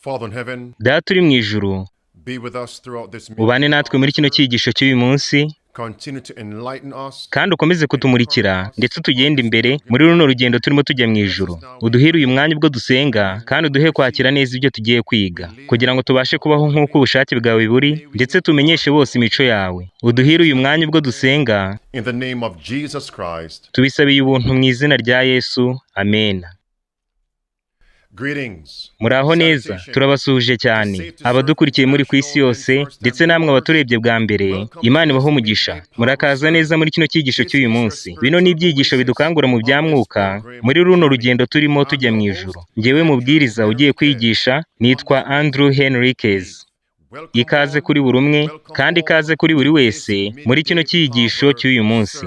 Father in heaven, Data uri mu ijuru, be with us throughout this meeting. Ubane natwe muri kino cyigisho cy'uyu munsi, Continue to enlighten us. Kandi ukomeze kutumurikira ndetse utugende imbere muri runo rugendo turimo tujya mu ijuru. Uduhire uyu mwanya ubwo dusenga, kandi uduhe kwakira neza ibyo tugiye kwiga, kugira ngo tubashe kubaho nk'uko ubushake bwawe buri, ndetse tumenyeshe bose imico yawe. Uduhire uyu mwanya ubwo dusenga. In the name of Jesus Christ. Tubisabiye ubuntu mu izina rya Yesu, amena. Greetings. Muraho neza, turabasuhuje cyane abadukurikiye muri ku isi yose, ndetse namwe abaturebye bwa mbere. Imana ibahe umugisha. Murakaza neza muri kino cyigisho cy'uyu munsi. Bino ni ibyigisho bidukangura mu bya mwuka muri runo rugendo turimo tujya mu ijuru. Ngewe mubwiriza ugiye kwigisha nitwa Andrew Henriquez. Ikaze kuri buri umwe, kandi ikaze kuri buri wese muri kino cyigisho cy'uyu munsi.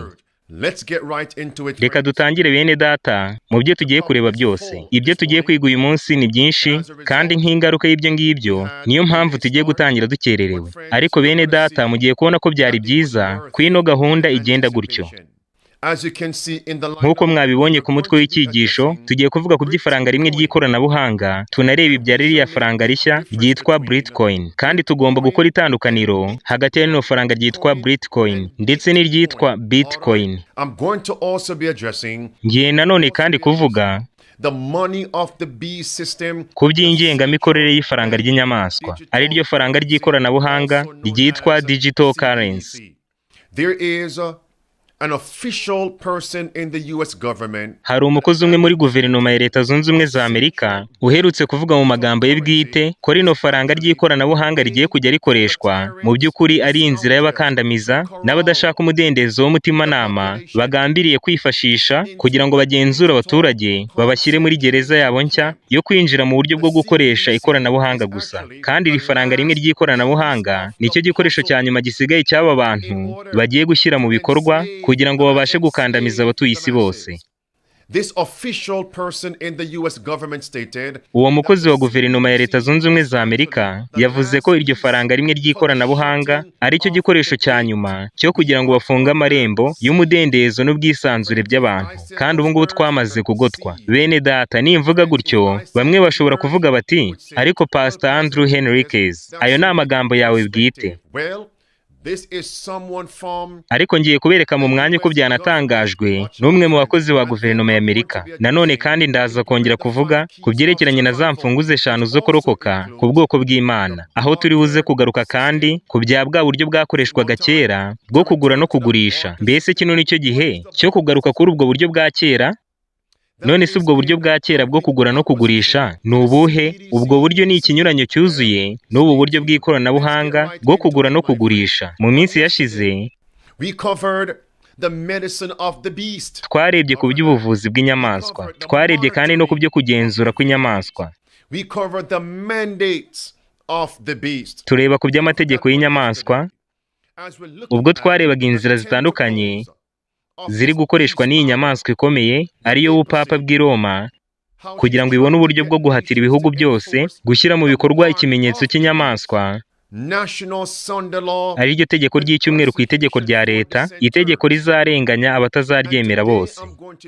Let's get right into it. Reka dutangire, bene data, mu byo tugiye kureba byose. Ibyo tugiye kwiga uyu munsi ni byinshi, kandi nk'ingaruka y'ibyo ngibyo niyo mpamvu tugiye gutangira dukererewe. Ariko bene data, mugiye kubona ko byari byiza ko ino gahunda igenda gutyo. As you can see in the Nk'uko mwabibonye ku mutwe w'icyigisho, tugiye kuvuga ku by'ifaranga rimwe ry'ikoranabuhanga, tunareba ibya ririya faranga rishya ryitwa Bitcoin. Kandi tugomba gukora itandukaniro hagati ya rino faranga ryitwa Bitcoin ndetse n'iryitwa Bitcoin. I'm going to also be addressing Ngiye nanone kandi kuvuga the money of the beast system, ku by'ingengamikorere y'ifaranga ry'inyamaswa, ari ryo faranga ry'ikoranabuhanga ryitwa digital currency. There is an official person in the US government Hari umukozi umwe muri guverinoma ya Leta Zunze Ubumwe za Amerika uherutse kuvuga mu magambo ye bwite ko rino faranga ry'ikoranabuhanga rigiye kujya rikoreshwa mu by'ukuri ari inzira y'abakandamiza n'abadashaka umudendezo w'umutimanama bagambiriye kwifashisha kugira ngo bagenzure abaturage, babashyire muri gereza yabo nshya yo kwinjira mu buryo bwo gukoresha ikoranabuhanga gusa. Kandi iri faranga rimwe ry'ikoranabuhanga nicyo gikoresho cya nyuma gisigaye cy'aba bantu bagiye gushyira mu bikorwa kugira ngo babashe gukandamiza abatuye isi bose. This official person in the US government stated Uwo mukozi wa guverinoma ya Leta Zunze Ubumwe za Amerika yavuze ko iryo faranga rimwe ry'ikoranabuhanga ari cyo gikoresho cya nyuma cyo kugira ngo bafunge amarembo y'umudendezo n'ubwisanzure by'abantu, kandi ubu ngubu twamaze kugotwa. Bene data, nimvuga gutyo, bamwe bashobora kuvuga bati: "Ariko Pastor Andrew Henriquez, ayo ni amagambo yawe bwite." Well, this is someone from Ariko ngiye kubereka mu mwanya uko byanatangajwe n'umwe mu bakozi ba guverinoma ya Amerika. Nanone kandi ndaza kongera kuvuga ku byerekeranye na za mfunguzo eshanu zo kurokoka ku bwoko bw'Imana, aho turi buze kugaruka kandi ku bya bwa buryo bwakoreshwaga kera bwo kugura no kugurisha. Mbese kino nicyo gihe cyo kugaruka kuri ubwo buryo bwa kera? None se ubwo buryo bwa kera bwo kugura no kugurisha ni ubuhe? Ubwo buryo ni ikinyuranyo cyuzuye n'ubu buryo bw'ikoranabuhanga bwo kugura no kugurisha. Mu minsi yashize We covered the medicine of the beast. twarebye ku by'ubuvuzi bw'inyamaswa, twarebye kandi no ku byo kugenzura kw'inyamaswa. We covered the mandates of the beast. Tureba ku by'amategeko y'inyamaswa. As we look Ubwo twarebaga inzira zitandukanye ziri gukoreshwa n'iyi nyamaswa ikomeye, ariyo bupapa bw'i Roma, kugira ngo ibone uburyo bwo guhatira ibihugu byose gushyira mu bikorwa ikimenyetso cy'inyamaswa, National Sunday law, ari ryo tegeko ry'icyumweru ku itegeko rya leta, itegeko rizarenganya abatazaryemera bose.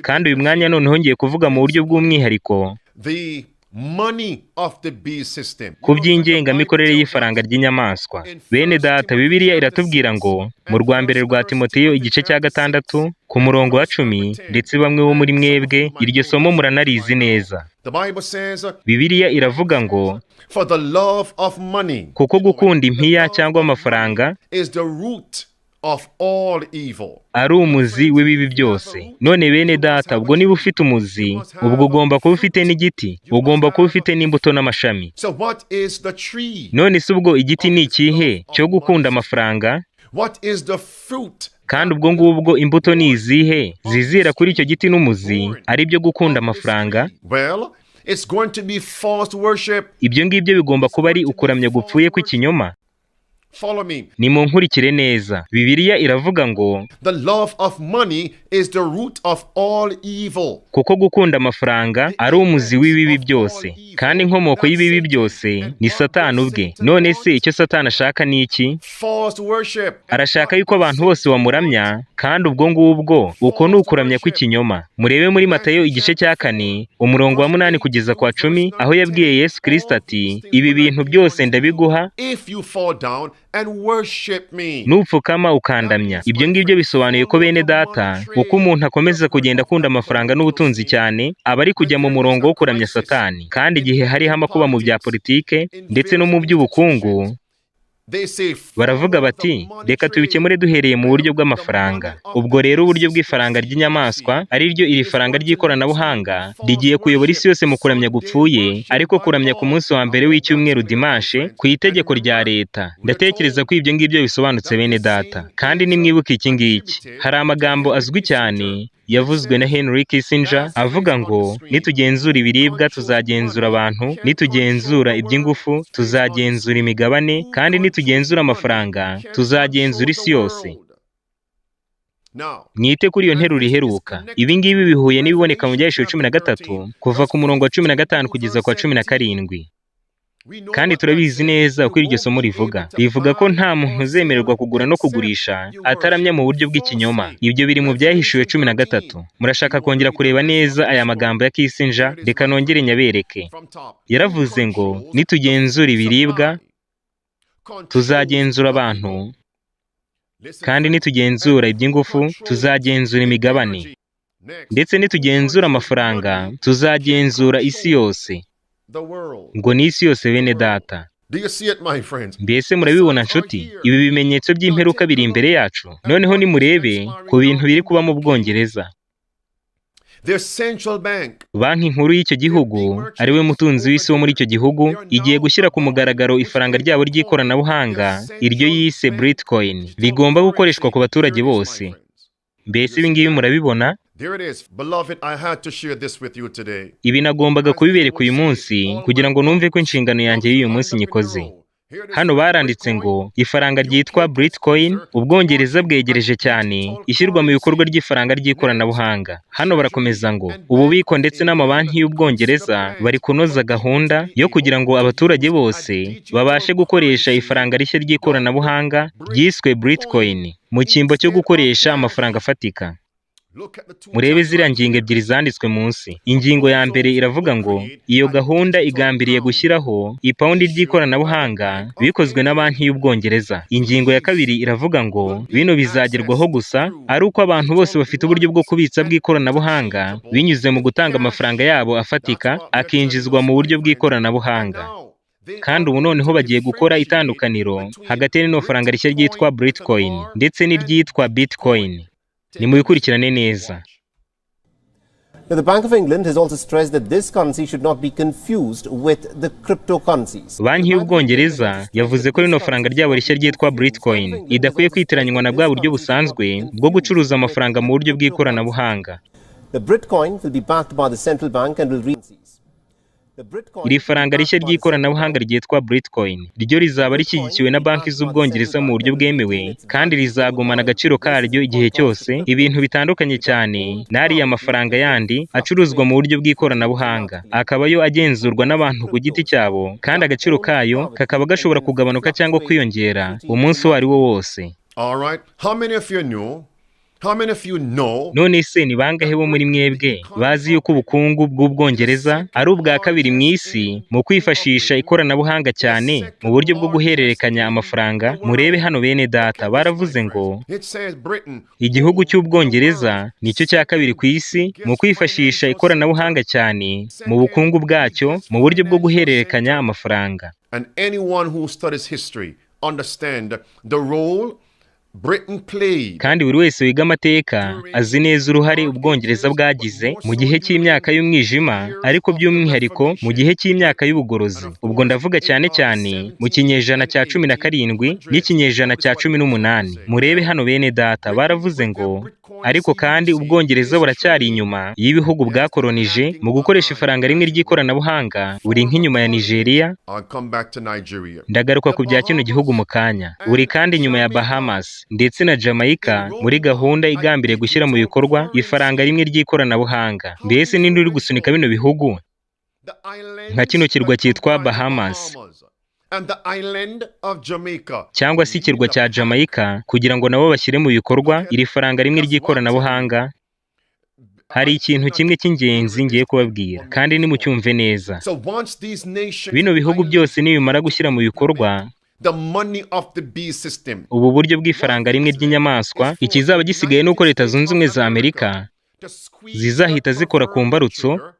Kandi uyu mwanya noneho ngiye kuvuga mu buryo bw'umwihariko the money of the beast system. ku by'ingengamikorere y'ifaranga ry'inyamaswa. Bene data, Bibiliya iratubwira ngo mu rwa mbere rwa Timoteyo, igice cya 6, ku murongo wa 10, ndetse bamwe bo muri mwebwe iryo somo muranarizi neza. The Bible says, Bibiliya iravuga ngo: For the love of money "Kuko gukunda impiya cyangwa amafaranga is the root of all evil." ari umuzi w'ibibi byose." None bene data, ubwo niba ufite umuzi, ubwo ugomba kuba ufite n'igiti, ugomba kuba ufite n'imbuto n'amashami. So, what is the tree? None se ubwo igiti ni ikihe cyo gukunda amafaranga? What is the fruit? Kandi ubwo ngubwo imbuto ni izihe zizira kuri icyo giti n'umuzi, ari byo gukunda amafaranga? Well, it's going to be false worship, Ibyo ngibyo bigomba kuba ari ukuramya gupfuye kw'ikinyoma, Follow me. Nimunkurikire neza. Bibiliya iravuga ngo The love of money is the root of all evil. Kuko gukunda amafaranga ari umuzi w'ibibi byose, kandi inkomoko y'ibibi byose ni Satani ubwe. None se icyo Satani ashaka ni iki? False worship. Arashaka yuko abantu bose bamuramya, kandi ubwo ngubwo uko ni ukuramya kw'ikinyoma. Murebe muri Matayo igice cya 4 umurongo wa 8 kugeza kwa 10, aho yabwiye Yesu Kristo ati: "Ibi bintu byose ndabiguha If you fall down and worship me. nupfukama ukandamya." Ibyo ngibyo bisobanuye ko, bene data, uko umuntu akomeza kugenda akunda amafaranga n'ubutunzi cyane, aba ari kujya mu murongo wo kuramya Satani. Kandi igihe hariho amakuba mu bya politike ndetse no mu by'ubukungu, They say, baravuga bati: "Reka tubikemure duhereye mu buryo bw'amafaranga." Ubwo rero uburyo bw'ifaranga ry'inyamaswa, ari ryo iri faranga ry'ikoranabuhanga, rigiye kuyobora isi yose mu kuramya gupfuye, ariko kuramya ku munsi wa mbere w'icyumweru, dimanche, ku itegeko rya leta. Ndatekereza ko ibyo ngibyo bisobanutse, bene data. Kandi nimwibuke iki ngiki: hari amagambo azwi cyane yavuzwe na Henry Kissinger avuga ngo: "Nitugenzura ibiribwa, tuzagenzura abantu; nitugenzura iby'ingufu, tuzagenzura imigabane; kandi nitugenzura amafaranga, tuzagenzura isi yose." Now, Mwite kuri iyo nteruro iheruka. Ibi ngibi bihuye n'ibiboneka mu Byahishuwe 13, kuva ku murongo wa 15 kugeza ku wa 17. Kandi turabizi neza uko iryo somo rivuga. Rivuga ko nta muntu uzemererwa kugura no kugurisha ataramya mu buryo bw'ikinyoma. Ibyo biri mu Byahishuwe 13. Murashaka kongera kureba neza aya magambo ya Kissinger? Reka nongere nyabereke. From top. Yaravuze ngo: "Nitugenzura ibiribwa, tuzagenzura abantu; kandi nitugenzura iby'ingufu, tuzagenzura imigabane; ndetse nitugenzura amafaranga, tuzagenzura isi yose." The world. Ngo ni isi yose, bene data. Do you see it, my friends? Mbese murabibona, nshuti? Ibi bimenyetso by'imperuka biri imbere yacu. Noneho nimurebe ku bintu biri kuba mu Bwongereza. Their central bank Banki nkuru y'icyo gihugu, ariwe mutunzi w'isi wo muri icyo gihugu, igiye gushyira ku mugaragaro ifaranga ryabo ry'ikoranabuhanga, iryo yise Britcoin, rigomba gukoreshwa ku baturage bose. Mbese ibi ngibi murabibona? There it is. Beloved, I had to share this with you today. Ibi nagombaga kubibereka uyu munsi kugira ngo numve ko inshingano yanjye y'uyu munsi nyikoze. Hano baranditse ngo ifaranga ryitwa Britcoin, Ubwongereza bwegereje cyane ishyirwa mu bikorwa ry'ifaranga ry'ikoranabuhanga. Hano barakomeza ngo ububiko ndetse n'amabanki y'Ubwongereza bari kunoza gahunda yo kugira ngo abaturage bose babashe gukoresha ifaranga rishya ry'ikoranabuhanga ryiswe Britcoin mu cyimbo cyo gukoresha amafaranga afatika. Murebe ziriya ngingo ebyiri zanditswe munsi. Ingingo ya mbere iravuga ngo iyo gahunda igambiriye gushyiraho ipawundi ry'ikoranabuhanga bikozwe na Banki y'Ubwongereza. Ingingo ya kabiri iravuga ngo bino bizagerwaho gusa ari uko abantu bose bafite uburyo bwo kubitsa bw'ikoranabuhanga binyuze mu gutanga amafaranga yabo afatika akinjizwa mu buryo bw'ikoranabuhanga. Kandi ubu noneho bagiye gukora itandukaniro hagati y'rino faranga rishya ryitwa Britcoin ndetse n'iryitwa Bitcoin. Nimubikurikirane neza. Now, the Bank of England has also stressed that this currency should not be confused with the cryptocurrencies. Banki y'Ubwongereza yavuze ko rino faranga ryabo rishya ryitwa Britcoin idakwiye kwitiranywa na bwa buryo busanzwe bwo gucuruza amafaranga mu buryo bw'ikoranabuhanga. The Britcoin will be backed by the central bank and will re Iri faranga rishya ry'ikoranabuhanga ryitwa Britcoin ryo rizaba rishyigikiwe na banki z'Ubwongereza mu buryo bwemewe, kandi rizagumana agaciro karyo igihe cyose, ibintu bitandukanye cyane n'ariya mafaranga yandi acuruzwa mu buryo bw'ikoranabuhanga, akaba yo agenzurwa n'abantu ku giti cyabo, kandi agaciro kayo kakaba gashobora kugabanuka cyangwa kwiyongera umunsi uwo ari wo wose. All right. How many of you know? How many of you know None se ni bangahe bo muri mwebwe bazi yuko ubukungu bw'Ubwongereza ari ubwa kabiri mu isi mu kwifashisha ikoranabuhanga cyane mu buryo bwo guhererekanya amafaranga? Murebe hano, bene data, baravuze ngo it says Britain igihugu cy'Ubwongereza nicyo cya kabiri ku isi mu kwifashisha ikoranabuhanga cyane mu bukungu bwacyo mu buryo bwo guhererekanya amafaranga. And anyone who studies history understand the role Britain played Kandi buri wese wiga amateka azi neza uruhare Ubwongereza bwagize mu gihe cy'imyaka y'umwijima, ariko by'umwihariko mu gihe cy'imyaka y'ubugorozi. Ubwo ndavuga cyane cyane mu kinyejana cya 17 n'ikinyejana cya 18. Murebe hano, bene data, baravuze ngo: "Ariko kandi Ubwongereza buracyari inyuma y'ibihugu bwakoronije mu gukoresha ifaranga rimwe ry'ikoranabuhanga, buri nk'inyuma ya Nigeria." I'll come back to Nigeria. Ndagaruka ku bya kino gihugu mu kanya. Buri kandi inyuma ya Bahamas ndetse na Jamaica muri gahunda igambiriye gushyira mu bikorwa ifaranga rimwe ry'ikoranabuhanga. Mbese ninde uri gusunika bino bihugu The islands nka kino kirwa that cyitwa comprise the Bahamas Bahamas and the island of Jamaica cyangwa se ikirwa cya Jamaica kugira ngo nabo bashyire mu bikorwa iri faranga rimwe ry'ikoranabuhanga? Hari ikintu kimwe cy'ingenzi ngiye kubabwira, kandi nimucyumve neza. So once these nations Bino bihugu byose nibimara gushyira mu bikorwa the money of the beast system, ubu buryo bw'ifaranga rimwe ry'inyamaswa, ikizaba gisigaye ni uko Leta Zunze Ubumwe za Amerika to squeeze zizahita the zikora ku mbarutso trigger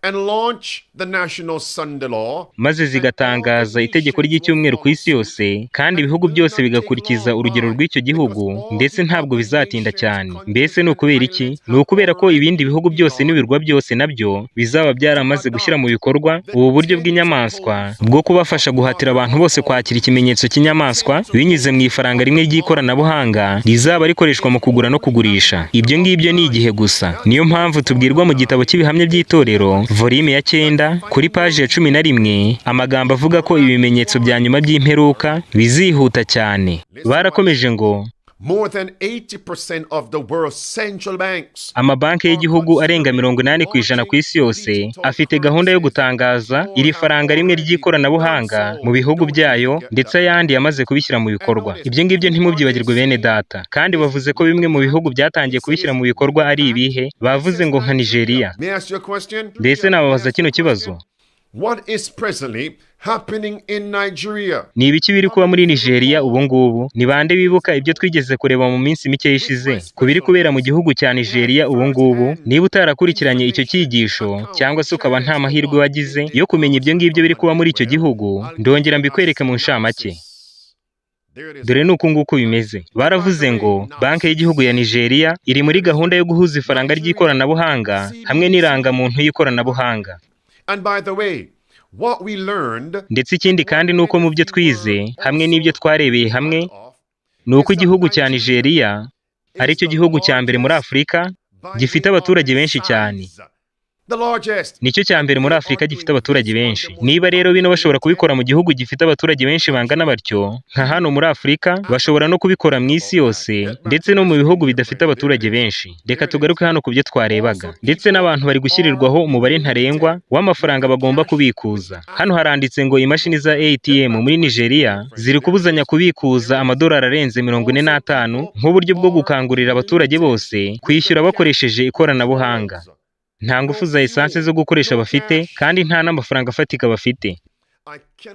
and launch the National Sunday Law, maze zigatangaza itegeko ry'icyumweru ku isi yose, kandi ibihugu byose bigakurikiza urugero rw'icyo gihugu, ndetse ntabwo bizatinda cyane. Mbese ni ukubera iki? Ni ukubera ko ibindi bihugu byose n'ibirwa byose nabyo bizaba byaramaze gushyira mu bikorwa ubu buryo bw'inyamaswa bwo kubafasha guhatira abantu bose kwakira ikimenyetso cy'inyamaswa binyuze mu ifaranga rimwe ry'ikoranabuhanga rizaba rikoreshwa mu kugura no kugurisha. Ibyo ngibyo ni igihe gusa. Niyo mpamvu tubwirwa mu gitabo cy'Ibihamya by'Itorero, volume ya 9, kuri paji ya 11, amagambo avuga ko ibimenyetso bya nyuma by'imperuka bizihuta cyane. Barakomeje ngo: More than 80% of the world's central banks Amabanki y'igihugu arenga 80% ku isi yose afite gahunda yo gutangaza iri faranga rimwe ry'ikoranabuhanga mu bihugu byayo, ndetse ayandi yamaze kubishyira mu bikorwa. Ibyo ngibyo ntimubyibagirwe, bene data. Kandi bavuze ko bimwe mu bihugu byatangiye kubishyira mu bikorwa ari ibihe? Bavuze ngo nka Nigeria. May I ask you a question? Mbese nababaza kino kibazo? What is presently happening in Nigeria? Ni ibiki biri kuba muri Nigeria ubu ngubu? Ni bande bibuka ibyo twigeze kureba mu minsi mike ishize ku biri kubera mu gihugu cya Nigeria ubu ngubu? Niba utarakurikiranye icyo cyigisho cyangwa se ukaba nta mahirwe wagize yo kumenya ibyo ngibyo biri kuba muri icyo gihugu, ndongera mbikwereke mu nshamake. Dore ni uku nguku bimeze. Baravuze ngo Banki y'Igihugu ya Nigeria iri muri gahunda yo guhuza ifaranga ry'ikoranabuhanga hamwe n'irangamuntu y'ikoranabuhanga. And by the way, what we learned Ndetse ikindi kandi ni uko mu byo twize hamwe n'ibyo twarebeye hamwe ni uko igihugu cya Nigeria ari cyo gihugu cya mbere muri Afurika gifite abaturage benshi cyane. The largest. Nicyo cya mbere muri Afurika gifite abaturage benshi. Niba rero bino bashobora kubikora mu gihugu gifite abaturage benshi bangana batyo nka hano muri Afurika, bashobora no kubikora mu isi yose, ndetse no mu bihugu bidafite abaturage benshi. Reka tugaruke hano ku byo twarebaga. Ndetse n'abantu bari gushyirwaho umubare ntarengwa w'amafaranga bagomba kubikuza. Hano haranditse ngo imashini za ATM muri Nigeria ziri kubuzanya kubikuza amadolari arenze 45 nk'uburyo bwo gukangurira abaturage bose kwishyura bakoresheje ikoranabuhanga. Nta ngufu za esanse zo gukoresha bafite, kandi nta n'amafaranga afatika bafite.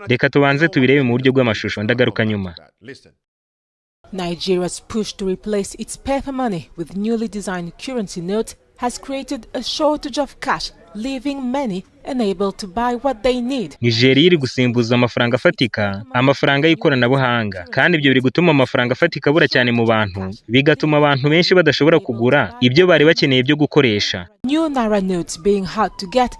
Reka tubanze tubirebe mu buryo bw'amashusho, ndagaruka nyuma. Listen. Nigeria's push to replace its paper money with newly designed currency notes has created a shortage of cash, leaving many unable to buy what they need. Nigeria iri gusimbuza amafaranga afatika amafaranga y'ikoranabuhanga, kandi ibyo biri gutuma amafaranga afatika abura cyane mu bantu, bigatuma abantu benshi badashobora kugura ibyo bari bakeneye byo gukoresha. New Naira notes being hard to get,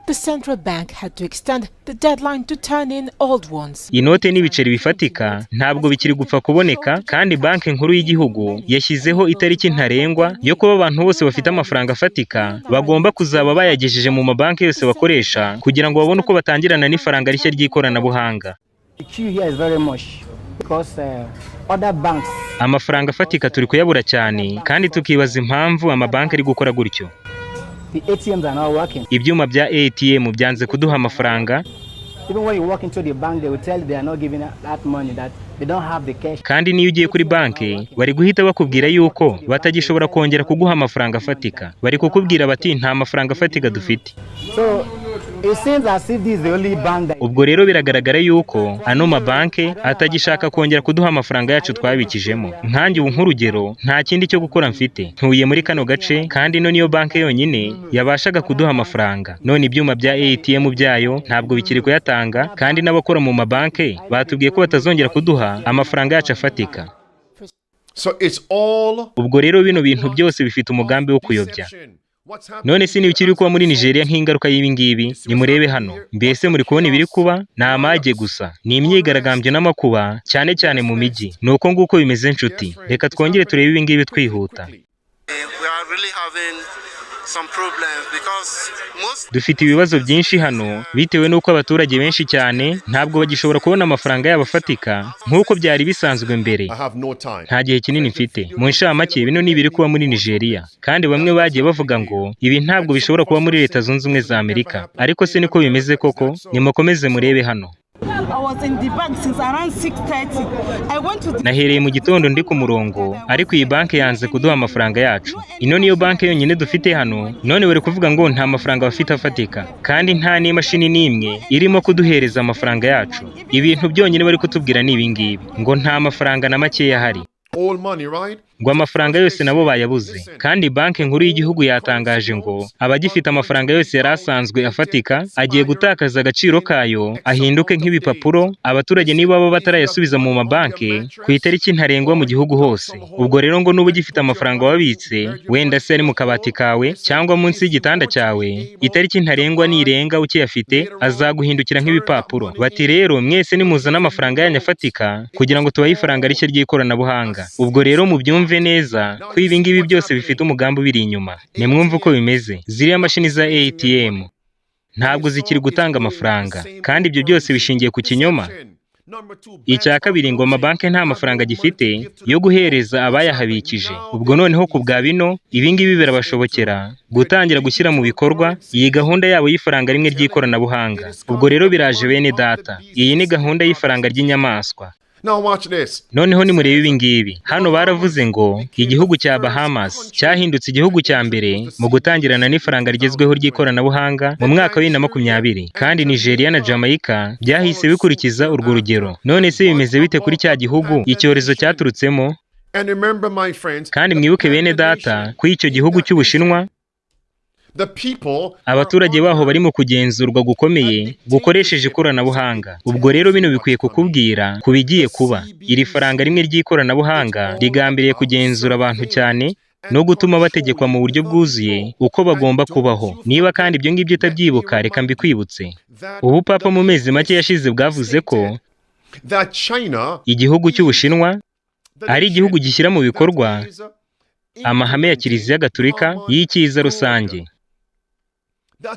the central bank had to extend the deadline to turn in old ones. Inote n'ibiceri bifatika ntabwo bikiri gupfa kuboneka, kandi Banki Nkuru y'Igihugu yashyizeho itariki ntarengwa yo kuba abantu bose bafite amafaranga afatika bagomba kuzaba bayagejeje mu mabanki yose bakoresha kugira ngo babone uko batangirana n'ifaranga rishya ry'ikoranabuhanga. The queue here is very much because other banks Amafaranga afatika turi kuyabura cyane, kandi tukibaza impamvu amabanki ari gukora gutyo. The ATMs are not working. Ibyuma bya ATM byanze kuduha amafaranga. Even when you walk into the bank, they will tell you they are not giving that money, that they don't have the cash. Kandi niyo ugiye kuri banki bari guhita bakubwira yuko batagishobora kongera kuguha amafaranga afatika. Bari kukubwira bati: "Nta mafaranga afatika dufite." So it seems as if this is the only bank that Ubwo rero biragaragara yuko ano mabanki atagishaka kongera kuduha amafaranga yacu twabikijemo. Nkanjye ubu, nk'urugero, nta kindi cyo gukora mfite. Ntuye muri kano gace, kandi ino niyo banki yonyine yabashaga kuduha amafaranga. None ibyuma bya ATM byayo ntabwo bikiri kuyatanga, kandi n'abakora mu mabanki batubwiye ko batazongera kuduha amafaranga yacu afatika. So it's all Ubwo rero bino bintu byose bifite umugambi wo kuyobya. deception. None se ntibikiri kuba muri Nigeria nk'ingaruka y'ibi ngibi? Nimurebe hano, mbese muri kubona ibiri kuba? Ni amage gusa, ni imyigaragambyo n'amakuba, cyane cyane mu mijyi. Ni uko nguko bimeze nshuti. Reka twongere turebe ibi ngibi twihuta. We are really having some problems because most Dufite ibibazo byinshi hano bitewe n'uko abaturage benshi cyane ntabwo bagishobora kubona amafaranga yabo afatika nk'uko byari bisanzwe mbere. I have no time. Nta gihe kinini mfite. Mu nshamake, bino ni ibiri kuba muri Nigeria, kandi bamwe bagiye bavuga ngo ibi ntabwo bishobora kuba muri Leta Zunze Ubumwe za Amerika, ariko se niko bimeze koko? Nimukomeze murebe hano. I was in the bank since around 6:30. I went to the Nahereye mu gitondo ndi ku murongo, ariko iyi banki yanze kuduha amafaranga yacu. Ino niyo banki yonyine dufite hano, none bari kuvuga ngo nta mafaranga bafite afatika, kandi nta n'imashini n'imwe irimo kuduhereza amafaranga yacu. Ibintu byonyine bari kutubwira ni ibi ngibi, ngo nta mafaranga na makeya ahari. All money, right? Ngo amafaranga yose nabo bayabuze, kandi Banki Nkuru y'Igihugu yatangaje ngo abagifite amafaranga yose yari asanzwe afatika agiye gutakaza agaciro kayo ahinduke nk'ibipapuro, abaturage niba baba batarayasubiza mu mabanki ku itariki ntarengwa mu gihugu hose. Ubwo rero ngo nuba ugifite amafaranga wabitse, wenda se ari mu kabati kawe cyangwa munsi y'igitanda cyawe, itariki ntarengwa nirenga ukiyafite azaguhindukira nk'ibipapuro. Bati rero mwese nimuzane amafaranga yanyu afatika kugira ngo tubahe ifaranga rishya ry'ikoranabuhanga. Ubwo rero mubyumve neza ko ibi ngibi byose bifite umugambi ubiri inyuma. Nimwumve uko bimeze. Ziriya mashini za ATM ntabwo zikiri gutanga amafaranga, kandi ibyo byose bishingiye ku kinyoma. Icya kabiri, ngo amabanki nta mafaranga agifite yo guhereza abayahabikije. Ubwo noneho ku bwa bino, ibi ngibi birabashobokera gutangira gushyira mu bikorwa iyi gahunda yabo y'ifaranga rimwe ry'ikoranabuhanga. Ubwo rero biraje bene data, iyi ni gahunda y'ifaranga ry'inyamaswa. Now watch this. Noneho nimurebe ibi ngibi. Hano baravuze ngo igihugu cya Bahamas cyahindutse igihugu cya mbere mu gutangirana n'ifaranga rigezweho ry'ikoranabuhanga mu mwaka wa 2020, kandi Nigeria na Jamaica byahise bikurikiza urwo rugero. None se bimeze bite kuri cya gihugu icyorezo cyaturutsemo? And remember, my friends, Kandi mwibuke bene data ko icyo gihugu cy'Ubushinwa the people abaturage baho bari mu kugenzurwa gukomeye gukoresheje ikoranabuhanga. Ubwo rero bino bikwiye kukubwira ku bigiye kuba. Iri faranga rimwe ry'ikoranabuhanga rigambiriye kugenzura abantu cyane no gutuma bategekwa mu buryo bwuzuye uko bagomba kubaho. Niba kandi ibyo ngibyo utabyibuka, reka mbikwibutse. Ubupapa mu mezi make yashize bwavuze ko that China igihugu cy'Ubushinwa ari igihugu gishyira mu bikorwa amahame ya Kiliziya Gatulika y'icyiza rusange.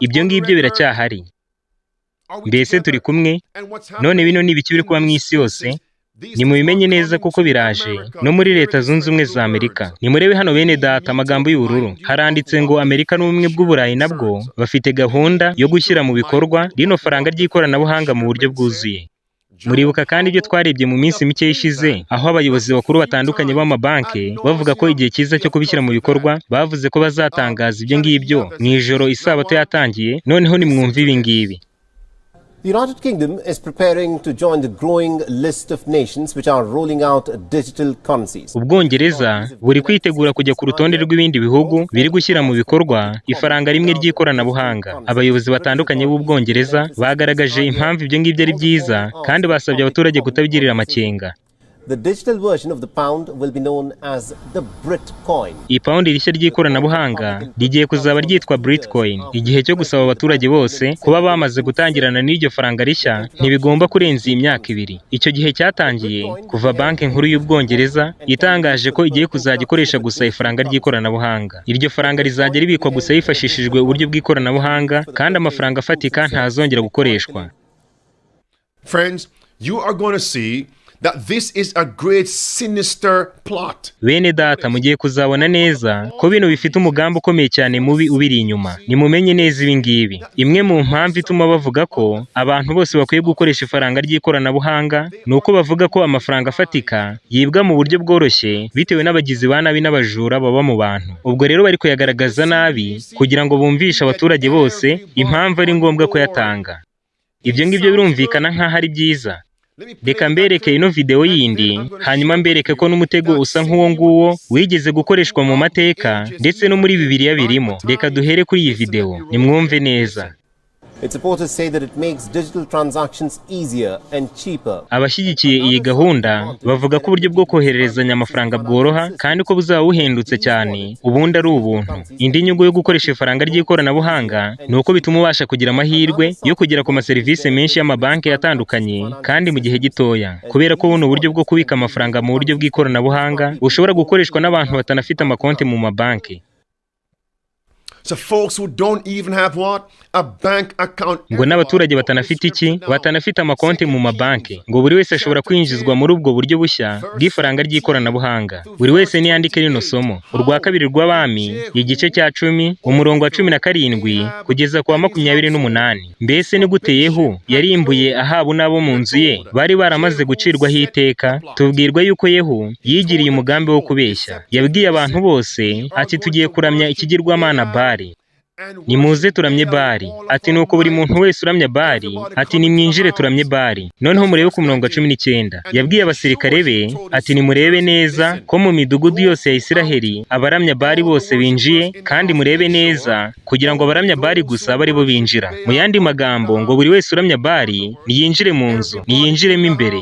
Ibyo ngibyo biracyahari. Mbese turi kumwe? None bino ni ibiki biri kuba mu isi yose? Nimubimenye neza kuko biraje no muri Leta Zunze Ubumwe za Amerika. Nimurebe hano bene data, amagambo y'ubururu haranditse ngo Amerika n'Ubumwe bw'Uburayi nabwo bafite gahunda yo gushyira mu bikorwa rino faranga ry'ikoranabuhanga mu buryo bwuzuye. Muribuka kandi ibyo twarebye mu minsi mike ishize, aho abayobozi bakuru batandukanye b'amabanki bavuga ko igihe cyiza cyo kubishyira mu bikorwa, bavuze ko bazatangaza ibyo ngibyo mu ijoro isabato yatangiye. Noneho nimwumve ibi ngibi. The United Kingdom is preparing to join the growing list of nations which are rolling out digital currencies. Ubwongereza buri kwitegura kujya ku rutonde rw'ibindi bihugu biri gushyira mu bikorwa ifaranga rimwe ry'ikoranabuhanga. Abayobozi batandukanye b'Ubwongereza bagaragaje impamvu ibyo ngibyo ari byiza, kandi basabye abaturage kutabigirira amakenga. The digital version of the pound will be known as the Britcoin. Ipawundi rishya ry'ikoranabuhanga rigiye kuzaba ryitwa Britcoin. Igihe cyo gusaba abaturage bose kuba bamaze gutangirana n'iryo faranga rishya ntibigomba kurenza iyi myaka 2. Icyo gihe cyatangiye kuva Banki Nkuru y'Ubwongereza itangaje ko igiye kuzajya ikoresha gusa ifaranga ry'ikoranabuhanga. Iryo faranga rizajya ribikwa gusa hifashishijwe uburyo bw'ikoranabuhanga, kandi amafaranga afatika ntazongera gukoreshwa. Friends, you are going to see that this is a great sinister plot. Bene data, mugiye kuzabona neza ko bino bifite umugambi ukomeye cyane mubi ubiri inyuma. Nimumenye neza ibi ngibi. Imwe mu mpamvu ituma bavuga ko abantu bose bakwiye gukoresha ifaranga ry'ikoranabuhanga ni uko bavuga ko amafaranga afatika yibwa mu buryo bworoshye bitewe n'abagizi ba nabi n'abajura baba mu bantu. Ubwo rero bari kuyagaragaza nabi kugira ngo bumvishe abaturage bose impamvu ari ngombwa kuyatanga. Ibyo ngibyo birumvikana nk'aho ari byiza. Reka mbereke ino videwo yindi, hanyuma mbereke ko n'umutego usa nk'uwo nguwo wigeze gukoreshwa mu mateka, ndetse no muri Bibiliya birimo. Reka duhere kuri iyi videwo, nimwumve neza. Its supporters say that it makes digital transactions easier and cheaper. Abashyigikiye iyi gahunda bavuga ko uburyo bwo kohererezanya amafaranga bworoha kandi ko buzaba buhendutse cyane, ubundi ari ubuntu. Indi nyungu yo gukoresha ifaranga ry'ikoranabuhanga ni uko bituma ubasha kugira amahirwe yo kugera ku maserivisi menshi y'amabanki atandukanye kandi mu gihe gitoya, kubera ko buno buryo bwo kubika amafaranga mu buryo bw'ikoranabuhanga bushobora gukoreshwa n'abantu batanafite amakonti mu mabanki. So folks who don't even have what? A bank account. Ngo n'abaturage batanafite iki? Batanafite amakonti mu mabanki. Ngo buri wese ashobora kwinjizwa muri ubwo buryo bushya bw'ifaranga ry'ikoranabuhanga. Buri wese niyandike rino somo: Urwa Kabiri rw'Abami, igice cya 10, umurongo wa 17 kugeza ku wa 28. Mbese ni gute Yehu yarimbuye Ahabu n'abo mu nzu ye bari baramaze gucirwaho iteka? Tubwirwa yuko Yehu yigiriye umugambi wo kubeshya. Yabwiye abantu bose ati: "Tugiye kuramya ikigirwamana Bali. Nimuze turamye Bali." Ati: "Nuko buri muntu wese uramya Bali, ati nimwinjire turamye Bali." Noneho murebe ku murongo wa 19. Yabwiye abasirikare be ati: "Nimurebe neza ko mu midugudu yose ya Isiraheli abaramya Bali bose binjiye, kandi murebe neza kugira ngo abaramya Bali gusa abe aribo binjira." Mu yandi magambo, ngo buri wese uramya Bali niyinjire mu nzu, niyinjiremo imbere.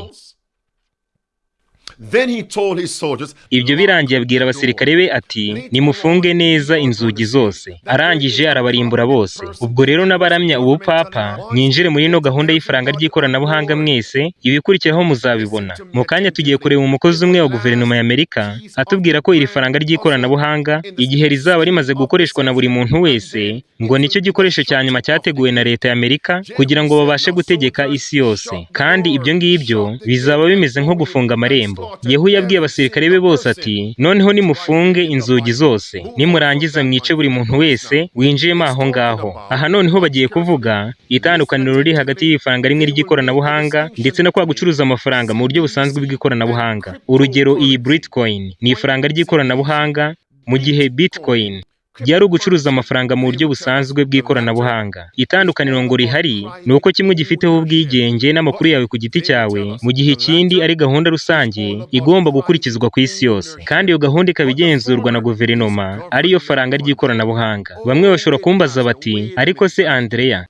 Then he told his soldiers, Ibyo birangiye abwira abasirikare be ati: "Nimufunge neza inzugi zose." Arangije arabarimbura bose. Ubwo rero n'abaramya ubupapa, mwinjire muri ino gahunda y'ifaranga ry'ikoranabuhanga mwese, ibikurikiraho muzabibona. Mu kanya tugiye kureba umukozi umwe wa guverinoma ya Amerika atubwira ko iri faranga ry'ikoranabuhanga, igihe rizaba rimaze gukoreshwa na buri muntu wese, ngo nicyo gikoresho cya nyuma cyateguwe na leta ya Amerika kugira ngo babashe gutegeka isi yose. Kandi ibyo ngibyo bizaba bimeze nko gufunga amarembo. Yehu yabwiye abasirikare be bose ati: "Noneho nimufunge inzugi zose, nimurangiza mwice buri muntu wese winjiyemo aho ngaho." Aha noneho bagiye kuvuga itandukaniro riri hagati y'ifaranga rimwe ry'ikoranabuhanga ndetse no kwa gucuruza amafaranga mu buryo busanzwe bw'ikoranabuhanga. Urugero, iyi Bitcoin ni ifaranga ry'ikoranabuhanga, mu gihe Bitcoin ryari ugucuruza amafaranga mu buryo busanzwe bw'ikoranabuhanga. Itandukaniro ngo rihari ni uko kimwe gifiteho ubwigenge n'amakuru yawe ku giti cyawe, mu gihe ikindi ari gahunda rusange igomba gukurikizwa ku isi yose, kandi iyo gahunda ikaba igenzurwa na guverinoma, ariyo faranga ry'ikoranabuhanga. Bamwe bashobora kumbaza bati: "Ariko se Andrea,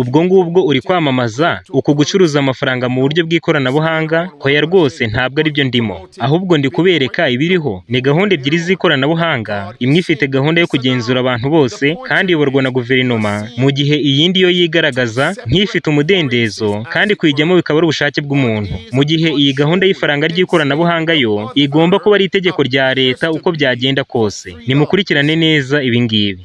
ubwo ngubwo uri kwamamaza uku gucuruza amafaranga mu buryo bw'ikoranabuhanga?" Hoya rwose, ntabwo aribyo ndimo, ahubwo ndi kubereka ibiriho. Ni gahunda ebyiri z'ikoranabuhanga: imwe ifite gahunda yo kugenzura abantu bose kandi iyoborwa na guverinoma, mu gihe iyindi yo yigaragaza nk'ifite umudendezo kandi kuyijyamo bikaba ari ubushake bw'umuntu, mu gihe iyi gahunda y'ifaranga ry'ikoranabuhanga yo igomba kuba ari itegeko rya leta uko byagenda kose. Nimukurikirane neza ibi ngibi.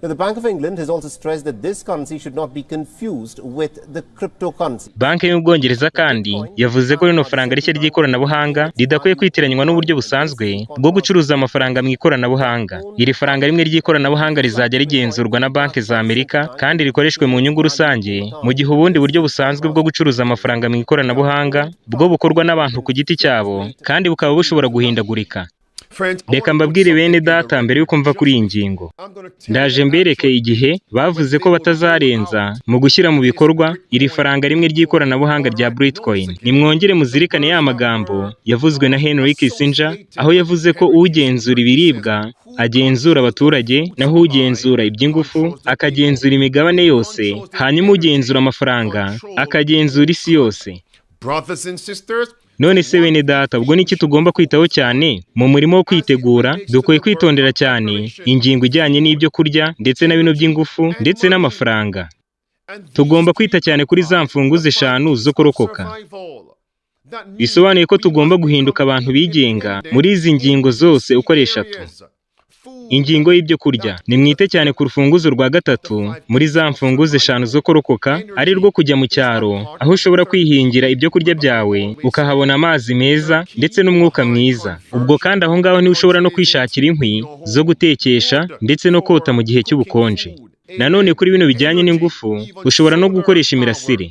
Now, the Bank of England has also stressed that this currency should not be confused with the cryptocurrency. Banki y'Ubwongereza kandi yavuze ko rino faranga rishya ry'ikoranabuhanga ridakwiye kwitiranywa n'uburyo busanzwe bwo gucuruza amafaranga mu ikoranabuhanga. Iri faranga rimwe ry'ikoranabuhanga rizajya rigenzurwa na banki za Amerika kandi rikoreshwe mu nyungu rusange, mu gihe ubundi buryo busanzwe bwo gucuruza amafaranga mu ikoranabuhanga bwo bukorwa n'abantu ku giti cyabo kandi bukaba bushobora guhindagurika. Reka mbabwire bene data, mbere y'uko mva kuri iyi ngingo, ndaje mbereke igihe bavuze ko batazarenza mu gushyira mu bikorwa iri faranga rimwe ry'ikoranabuhanga rya Bitcoin. Nimwongere muzirikane ya magambo yavuzwe na Henry Kissinger, aho yavuze ko ugenzura ibiribwa agenzura abaturage, naho ugenzura iby'ingufu akagenzura imigabane yose, hanyuma ugenzura amafaranga akagenzura isi yose. Brothers and sisters, None se bene data, ubwo niki tugomba kwitaho cyane mu murimo wo kwitegura? Dukwiye kwitondera cyane ingingo ijyanye n'ibyo kurya ndetse na bino by'ingufu ndetse n'amafaranga. Tugomba kwita cyane kuri za mfunguzo eshanu zo kurokoka. Bisobanuye ko tugomba guhinduka abantu bigenga muri izi ngingo zose uko ari eshatu. Ingingo y'ibyo kurya: nimwite cyane ku rufunguzo rwa gatatu muri za mfunguzo eshanu zo kurokoka, ari rwo kujya mu cyaro, aho ushobora kwihingira ibyo kurya byawe, ukahabona amazi meza ndetse n'umwuka mwiza. Ubwo kandi aho ngaho niho ushobora no kwishakira inkwi zo gutekesha ndetse no kota mu gihe cy'ubukonje. Nanone kuri bino bijyanye n'ingufu, ushobora no gukoresha imirasire.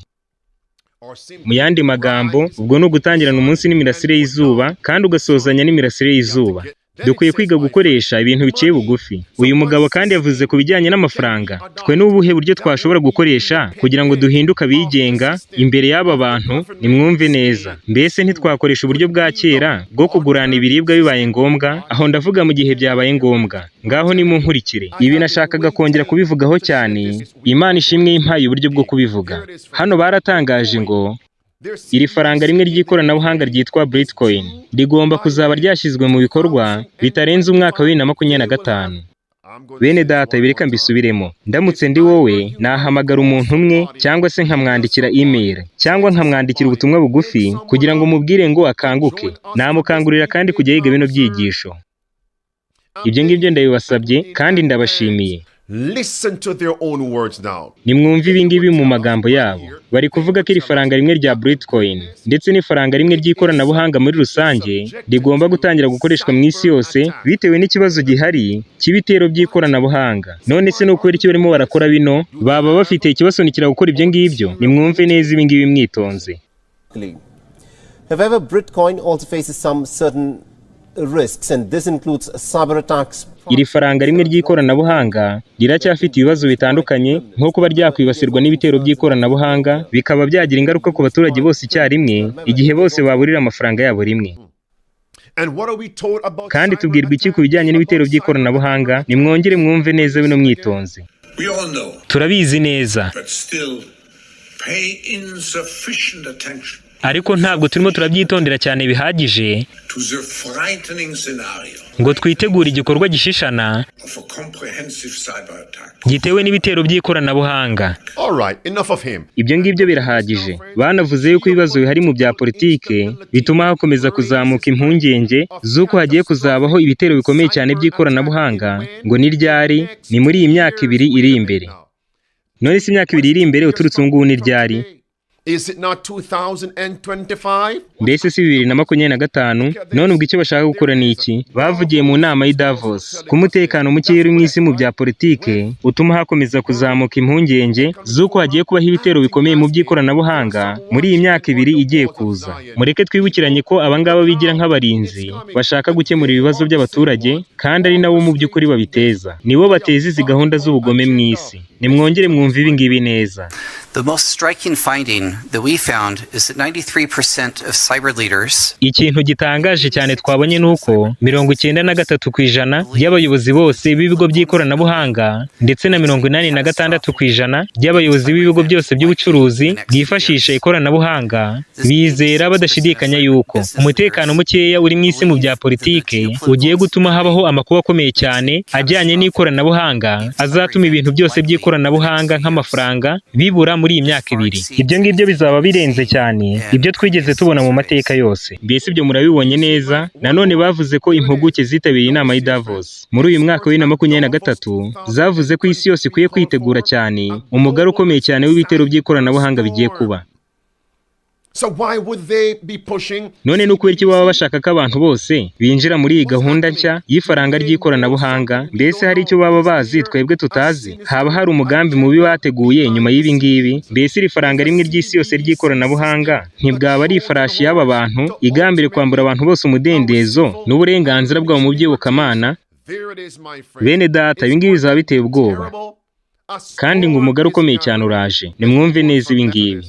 Mu yandi magambo, ubwo ni ugutangirana umunsi n'imirasire y'izuba kandi ugasozanya n'imirasire y'izuba. Dukwiye kwiga gukoresha ibintu biciye bugufi. Uyu mugabo kandi yavuze ku bijyanye n'amafaranga. Twe ni ubuhe buryo twashobora gukoresha kugira ngo duhinduke abigenga imbere y'aba bantu? Nimwumve neza. Mbese ntitwakoresha uburyo bwa kera bwo kugurana ibiribwa bibaye ngombwa? Aho ndavuga mu gihe byabaye ngombwa. Ngaho nimunkurikire. Ibi nashakaga kongera kubivugaho cyane. Imana ishimwe impaye uburyo bwo kubivuga. Hano baratangaje ngo iri faranga rimwe ry'ikoranabuhanga ryitwa Bitcoin rigomba kuzaba ryashyizwe mu bikorwa bitarenze umwaka wa 2025. Bene data, ibi reka mbisubiremo. Ndamutse ndi wowe, nahamagara umuntu umwe cyangwa se nkamwandikira email cyangwa nkamwandikira ubutumwa bugufi kugira ngo mubwire ngo akanguke. Namukangurira kandi kujya yiga bino byigisho. Ibyo ngibyo ndabibasabye kandi ndabashimiye. Listen to their own words now. Nimwumve ibi ngibi mu magambo yabo. Bari kuvuga ko iri faranga rimwe rya Bitcoin ndetse n'ifaranga rimwe ry'ikoranabuhanga muri rusange rigomba gutangira gukoreshwa mu isi yose bitewe n'ikibazo gihari cy'ibitero by'ikoranabuhanga. None se ni ukubera iki barimo barakora bino? Baba bafite ikibasunikira gukora ibyo ngibyo? Nimwumve neza ibi ngibi mwitonze. However, Britcoin also faces some certain risks, and this includes cyber attacks. Iri faranga rimwe ry'ikoranabuhanga riracyafite ibibazo bitandukanye, nko kuba ryakwibasirwa n'ibitero by'ikoranabuhanga, bikaba byagira ingaruka ku baturage bose icyarimwe igihe bose baburira amafaranga yabo rimwe. And what are we told about Kandi tubwirwa iki ku bijyanye n'ibitero by'ikoranabuhanga? Nimwongere mwumve neza bino mwitonze. We all know, Turabizi neza, but still pay insufficient attention ariko ntabwo turimo turabyitondera cyane bihagije to the frightening scenario ngo twitegure igikorwa gishishana of a comprehensive cyber attack. gitewe n'ibitero by'ikoranabuhanga. All right, enough of him. Ibyo ngibyo birahagije. Banavuze yuko ibibazo bihari mu bya politike bituma hakomeza kuzamuka impungenge z'uko hagiye kuzabaho ibitero bikomeye cyane by'ikoranabuhanga. Ngo ni ryari? Ni muri iyi myaka 2 iri imbere. None se imyaka 2 iri imbere uturutse ubu ngubu ni ryari? Is it not 2025? Mbese si 2025? None ubwo icyo bashaka gukora ni iki? Bavugiye mu nama y'i Davos ko umutekano muke uri mu isi mu bya politike utuma hakomeza kuzamuka impungenge z'uko hagiye kubaho ibitero bikomeye mu by'ikoranabuhanga muri iyi myaka 2 igiye kuza. Mureke twibukiranye ko abangaba bigira nk'abarinzi bashaka gukemura ibibazo by'abaturage, kandi ari nabo mu by'ukuri babiteza. Nibo bateza izi gahunda z'ubugome mu isi. Nimwongere mwumve ibi ngibi neza. The most striking finding that we found is that 93% of cyber leaders Ikintu gitangaje cyane twabonye ni uko 93% by'abayobozi bose b'ibigo by'ikoranabuhanga ndetse na 86% by'abayobozi b'ibigo byose by'ubucuruzi bwifashisha ikoranabuhanga bizera badashidikanya yuko umutekano mukeya uri mu isi mu bya politike ugiye gutuma habaho amakuba akomeye cyane ajyanye n'ikoranabuhanga, azatuma ibintu byose by'ikoranabuhanga nk'amafaranga bibura muri iyi myaka 2. Ibyo ngibyo bizaba birenze cyane ibyo twigeze tubona mu mateka yose. Mbese ibyo murabibonye neza? Nanone bavuze ko impuguke zitabiriye inama y'i Davos muri uyu mwaka wa 2023 zavuze ko isi yose ikwiye kwitegura cyane umugari ukomeye cyane w'ibitero by'ikoranabuhanga bigiye kuba. So why would they be pushing None ni ukubera iki baba bashaka ko abantu bose binjira muri iyi gahunda nshya y'ifaranga ry'ikoranabuhanga? Mbese hari icyo baba bazi twebwe tutazi? Haba hari umugambi mubi bateguye nyuma y'ibi ngibi? Mbese iri faranga rimwe ry'isi yose ry'ikoranabuhanga ntibwaba ari ifarashi y'aba bantu igambiriye kwambura abantu bose umudendezo n'uburenganzira bwabo mu by'iyobokamana? There it is, my friend. Bene data, ibi ngibi bizaba biteye ubwoba, kandi ngo umugari ukomeye cyane uraje. Nimwumve neza ibi ngibi.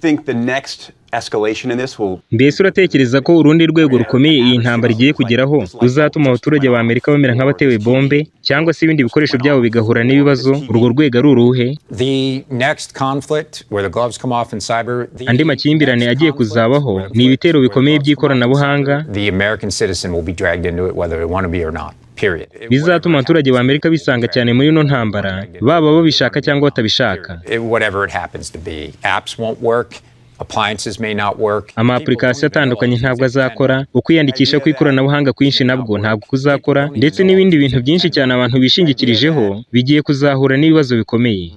Think the next escalation in this will Mbese uratekereza ko urundi rwego rukomeye iyi ntambara igiye kugeraho ruzatuma abaturage ba Amerika bamera nk'abatewe bombe cyangwa se ibindi bikoresho byabo bigahura n'ibibazo, urwo rwego ari uruhe? The next conflict where the gloves come off in cyber, the Andi makimbirane agiye kuzabaho ni ibitero bikomeye by'ikoranabuhanga the American citizen will be dragged into it whether they want to be or not. Period. Bizatuma abaturage ba Amerika bisanga cyane muri ino ntambara, baba babishaka cyangwa batabishaka. Whatever it happens to be. Apps won't work, appliances may not work. Ama application atandukanye ntabwo azakora, ukwiyandikisha kw'ikoranabuhanga kwinshi nabwo ntabwo kuzakora, ndetse n'ibindi bintu byinshi cyane abantu bishingikirijeho bigiye kuzahura n'ibibazo bikomeye.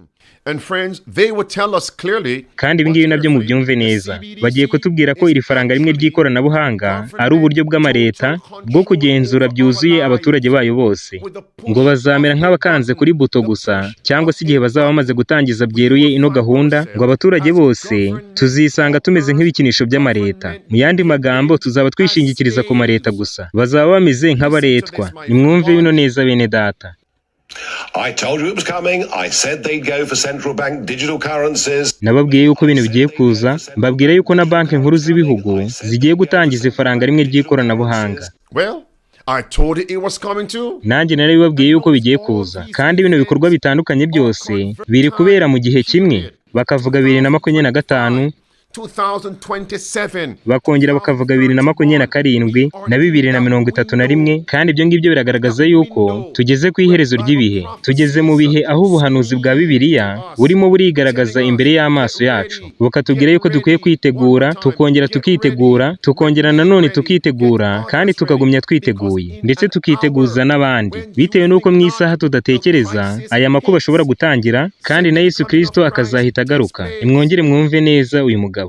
And friends, they would tell us clearly Kandi ibi ngibi nabyo mubyumve neza, bagiye kutubwira ko iri faranga rimwe ry'ikoranabuhanga ari uburyo bw'amareta bwo kugenzura byuzuye abaturage bayo bose, ngo bazamera nk'abakanze kuri buto gusa, cyangwa se igihe bazaba bamaze gutangiza byeruye ino gahunda, ngo abaturage bose tuzisanga tumeze nk'ibikinisho by'amareta. Mu yandi magambo, tuzaba twishingikiriza ku mareta gusa, bazaba bameze nk'abaretwa. Nimwumve bino neza, bene data. I told you it was coming. I said they'd go for central bank digital currencies. Nababwiye yuko ibintu bigiye kuza, mbabwira yuko na banki nkuru z'ibihugu zigiye gutangiza ifaranga rimwe ry'ikoranabuhanga. Well, I told you it was coming too. Nanjye narabibabwiye yuko bigiye kuza, kandi bino bikorwa bitandukanye byose biri kubera mu gihe kimwe. Bakavuga 2025, 2027. bakongera bakavuga 2027 na 2031. Kandi ibyo ngibyo biragaragaza yuko tugeze ku iherezo ry'ibihe, tugeze mu bihe aho ubuhanuzi bwa Bibiliya burimo burigaragaza imbere y'amaso yacu, bukatubwira yuko dukwiye kwitegura, tukongera tukitegura, tukongera nanone tukitegura, kandi tukagumya twiteguye, ndetse tukiteguza n'abandi, bitewe n'uko mu isaha tudatekereza aya makuba ashobora gutangira, kandi na Yesu Kristo akazahita agaruka. Nimwongere mwumve neza uyu mugabo.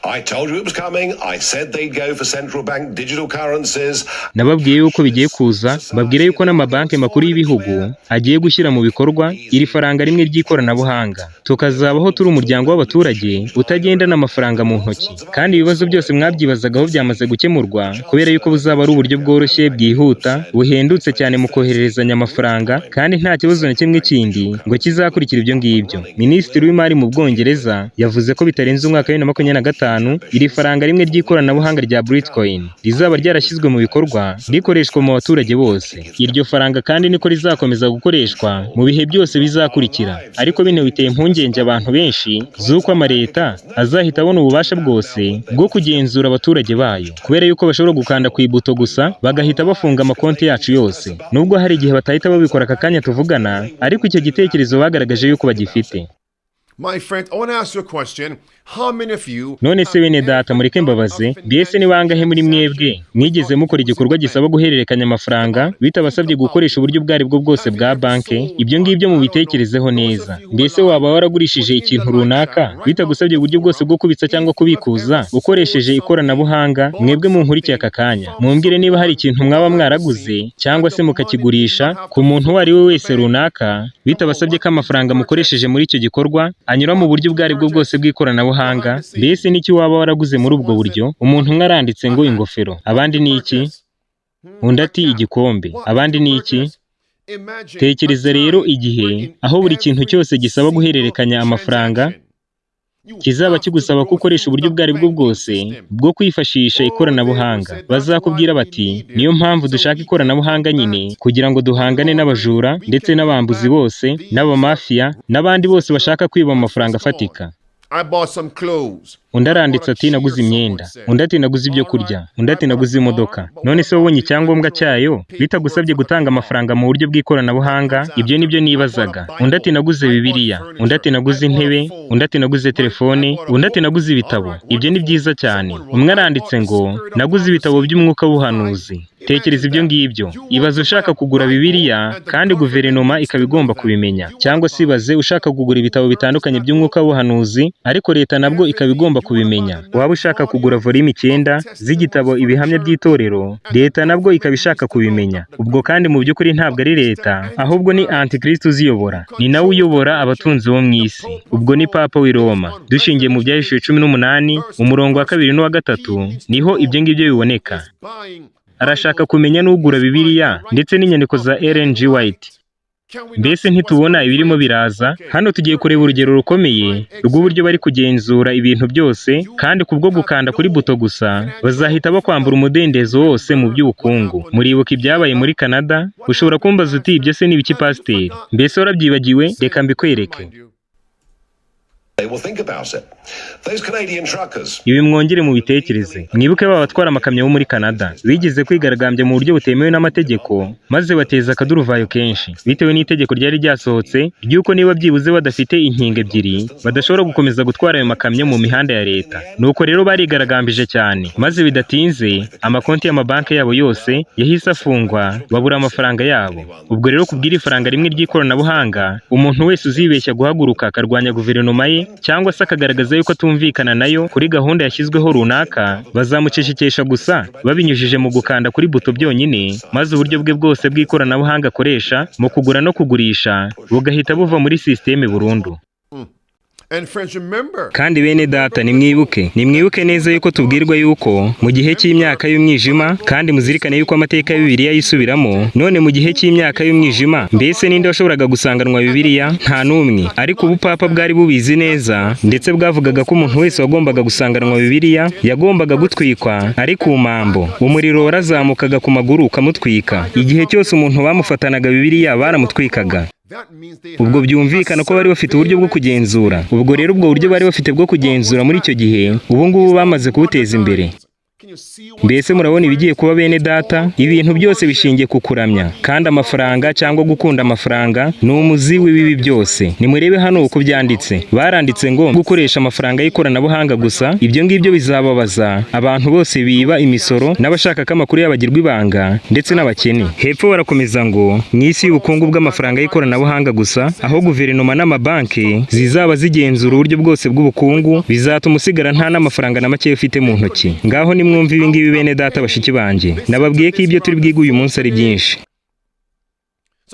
I told you it was coming. I said they'd go for central bank digital currencies. Nababwiye yuko bigiye kuza, mbabwira yuko n'amabanki makuru y'ibihugu agiye gushyira mu bikorwa iri faranga rimwe ry'ikoranabuhanga, tukazabaho turi umuryango w'abaturage utagendana amafaranga mu ntoki. Kandi ibibazo byose mwabyibazagaho byamaze gukemurwa, kubera yuko buzaba ari uburyo bworoshye, bwihuta, buhendutse cyane mu kohererezanya amafaranga, kandi nta kibazo na kimwe kindi ngo kizakurikira ibyo ngibyo. Minisitiri w'imari mu Bwongereza yavuze ko bitarenze umwaka wa 2025 iri faranga rimwe ry'ikoranabuhanga rya Bitcoin rizaba ryarashyizwe mu bikorwa, rikoreshwa mu baturage bose. Iryo faranga kandi niko rizakomeza gukoreshwa mu bihe byose bizakurikira. Ariko bino biteye impungenge abantu benshi z'uko amaleta azahita abona ububasha bwose bwo kugenzura abaturage bayo, kubera yuko bashobora gukanda ku ibuto gusa bagahita bafunga amakonti yacu yose. Nubwo hari igihe batahita babikora aka kanya tuvugana, ariko icyo gitekerezo bagaragaje yuko bagifite. My friend, I want to ask you a question. How many of you None se bene data, mureke mbabaze, mbese ni bangahe muri mwebwe mwigeze mukora igikorwa gisaba guhererekanya amafaranga bitabasabye gukoresha uburyo ubwo aribwo bwose bwa banki? Ibyo ngibyo mubitekerezeho neza. Mbese waba waragurishije ikintu runaka bitagusabye uburyo bwose bwo kubitsa cyangwa kubikuza ukoresheje ikoranabuhanga? Mwebwe munkurikiye aka kanya, mumbwire niba hari ikintu mwaba mwaraguze cyangwa se mukakigurisha ku muntu uwo ari we wese runaka, bitabasabye ko amafaranga mukoresheje muri icyo gikorwa anyura mu buryo ubwo aribwo bwose bw'ikoranabuhanga. Mbese n'iki waba waraguze muri ubwo buryo? Umuntu umwe aranditse ngo ingofero, abandi ni iki? Undi ati igikombe, abandi ni iki? Tekereza rero igihe aho buri kintu cyose gisaba guhererekanya amafaranga kizaba kigusaba ko ukoresha uburyo ubwo aribwo bwose bwo kwifashisha ikoranabuhanga. Bazakubwira bati niyo mpamvu dushaka ikoranabuhanga nyine, kugira ngo duhangane n'abajura ndetse n'abambuzi bose n'abamafiya n'abandi bose bashaka kwiba amafaranga afatika. I bought some clothes. Undi aranditse ati naguze imyenda, undi ati naguze ibyo kurya, undi ati naguze imodoka. None se wabonye icyangombwa cyayo bitagusabye gutanga amafaranga mu buryo bw'ikoranabuhanga? Ibyo nibyo nibazaga. Undi ati naguze Bibiliya, undi ati naguze intebe, undi ati naguze telefone, undi ati naguze ibitabo. Ibyo ni byiza cyane. Umwe aranditse ngo naguze ibitabo by'umwuka w'ubuhanuzi. Tekereza ibyo ngibyo. Ibaze ushaka kugura Bibiliya kandi guverinoma ikaba igomba kubimenya, cyangwa se ibaze ushaka kugura ibitabo bitandukanye by'umwuka w'ubuhanuzi, ariko leta nabwo ikaba igomba kubimenya. Waba ushaka kugura volume 9 z'igitabo Ibihamya by'Itorero, leta nabwo ikaba ishaka kubimenya. Ubwo kandi mu by'ukuri ntabwo ari leta, ahubwo ni Antikristo uziyobora, ni nawe uyobora abatunzi bo mu isi. Ubwo ni Papa w'i Roma. Dushingiye mu Byahishuwe 18, umurongo wa 2 n'uwa 3, niho ibyo ngibyo biboneka. Arashaka kumenya n'ugura Bibiliya ndetse n'inyandiko za Ellen G. White. Mbese ntitubona ibirimo biraza? Hano tugiye kureba urugero rukomeye rw'uburyo bari kugenzura ibintu byose, kandi kubwo gukanda kuri buto gusa bazahita bakwambura umudendezo wose mu by'ubukungu. Muribuka ibyabaye muri Canada? Ushobora kumbaza uti ibyo se ni ibiki, pasiteri? Mbese warabyibagiwe? Reka mbikwereke. They will think about it. Those Canadian truckers Ibi mwongere mubitekereze. Mwibuke ba batwara amakamyo bo muri Canada bigeze kwigaragambya mu buryo butemewe n'amategeko, maze bateza akaduruvayo kenshi bitewe n'itegeko ryari ryasohotse ry'uko niba byibuze badafite inkingo ebyiri badashobora gukomeza gutwara ayo makamyo mu mihanda ya leta. Nuko rero barigaragambije cyane, maze bidatinze amakonti y'amabanki yabo yose yahise afungwa, babura amafaranga yabo. Ubwo rero kubw'iri faranga rimwe ry'ikoranabuhanga, umuntu wese uzibeshya guhaguruka akarwanya guverinoma ye cyangwa se akagaragaza yuko atumvikana nayo kuri gahunda yashyizweho runaka, bazamucecekesha gusa babinyujije mu gukanda kuri buto byonyine, maze uburyo bwe bwose bw'ikoranabuhanga akoresha mu kugura no kugurisha bugahita buva muri sisiteme burundu. And friends, remember, Kandi bene data, nimwibuke, nimwibuke neza yuko tubwirwa yuko mu gihe cy'imyaka y'umwijima, kandi muzirikane yuko amateka ya Bibiliya yisubiramo. None mu gihe cy'imyaka y'umwijima, mbese ninde washoboraga gusanganwa Bibiliya? Nta n'umwe. Ariko ubupapa bwari bubizi neza, ndetse bwavugaga ko umuntu wese wagombaga gusanganwa Bibiliya yagombaga gutwikwa ari ku mambo. Umuriro warazamukaga ku maguru ukamutwika. Igihe cyose umuntu bamufatanaga Bibiliya, baramutwikaga. that means they Ubwo byumvikana ko bari bafite uburyo bwo kugenzura. Ubwo rero ubwo buryo bari bafite bwo kugenzura muri icyo gihe, ubu ngubu bamaze kubuteza imbere. Can you see what Mbese murabona ibigiye kuba, bene data? Ibintu byose bishingiye ku kuramya, kandi amafaranga cyangwa gukunda amafaranga ni umuzi w'ibibi byose. Nimurebe hano uko byanditse. Baranditse ngo gukoresha amafaranga y'ikoranabuhanga gusa, ibyo ngibyo bizababaza abantu bose biba imisoro n'abashaka ko amakuru yabo agirwa ibanga, ndetse n'abakene. Hepfo barakomeza ngo mu isi y'ubukungu bw'amafaranga y'ikoranabuhanga gusa, aho guverinoma n'amabanki zizaba zigenzura uburyo bwose bw'ubukungu, bizatuma usigara nta n'amafaranga na make ufite mu ntoki. Ngaho nimwumve ibi ngibi, bene data, bashiki banjye. Nababwiye ko ibyo turi bwige uyu munsi ari byinshi.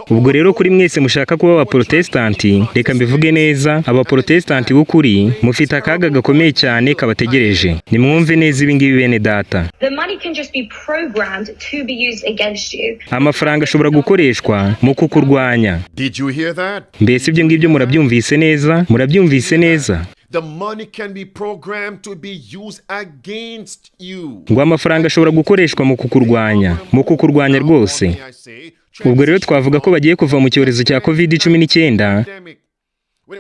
Ubwo rero kuri mwese mushaka kuba abaporotesitanti, reka mbivuge neza, abaporotesitanti b'ukuri mufite akaga gakomeye cyane kabategereje. Nimwumve neza ibi ngibi, bene data. The money can just be programmed to be used against you. Amafaranga ashobora gukoreshwa mu kukurwanya. Did you hear that? Mbese ibyo ngibyo murabyumvise neza? Murabyumvise neza? The money can be programmed to be used against you. Ngo amafaranga ashobora gukoreshwa mu kukurwanya, mu kukurwanya rwose. I say, Ubwo rero twavuga ko bagiye kuva mu cyorezo cya COVID-19,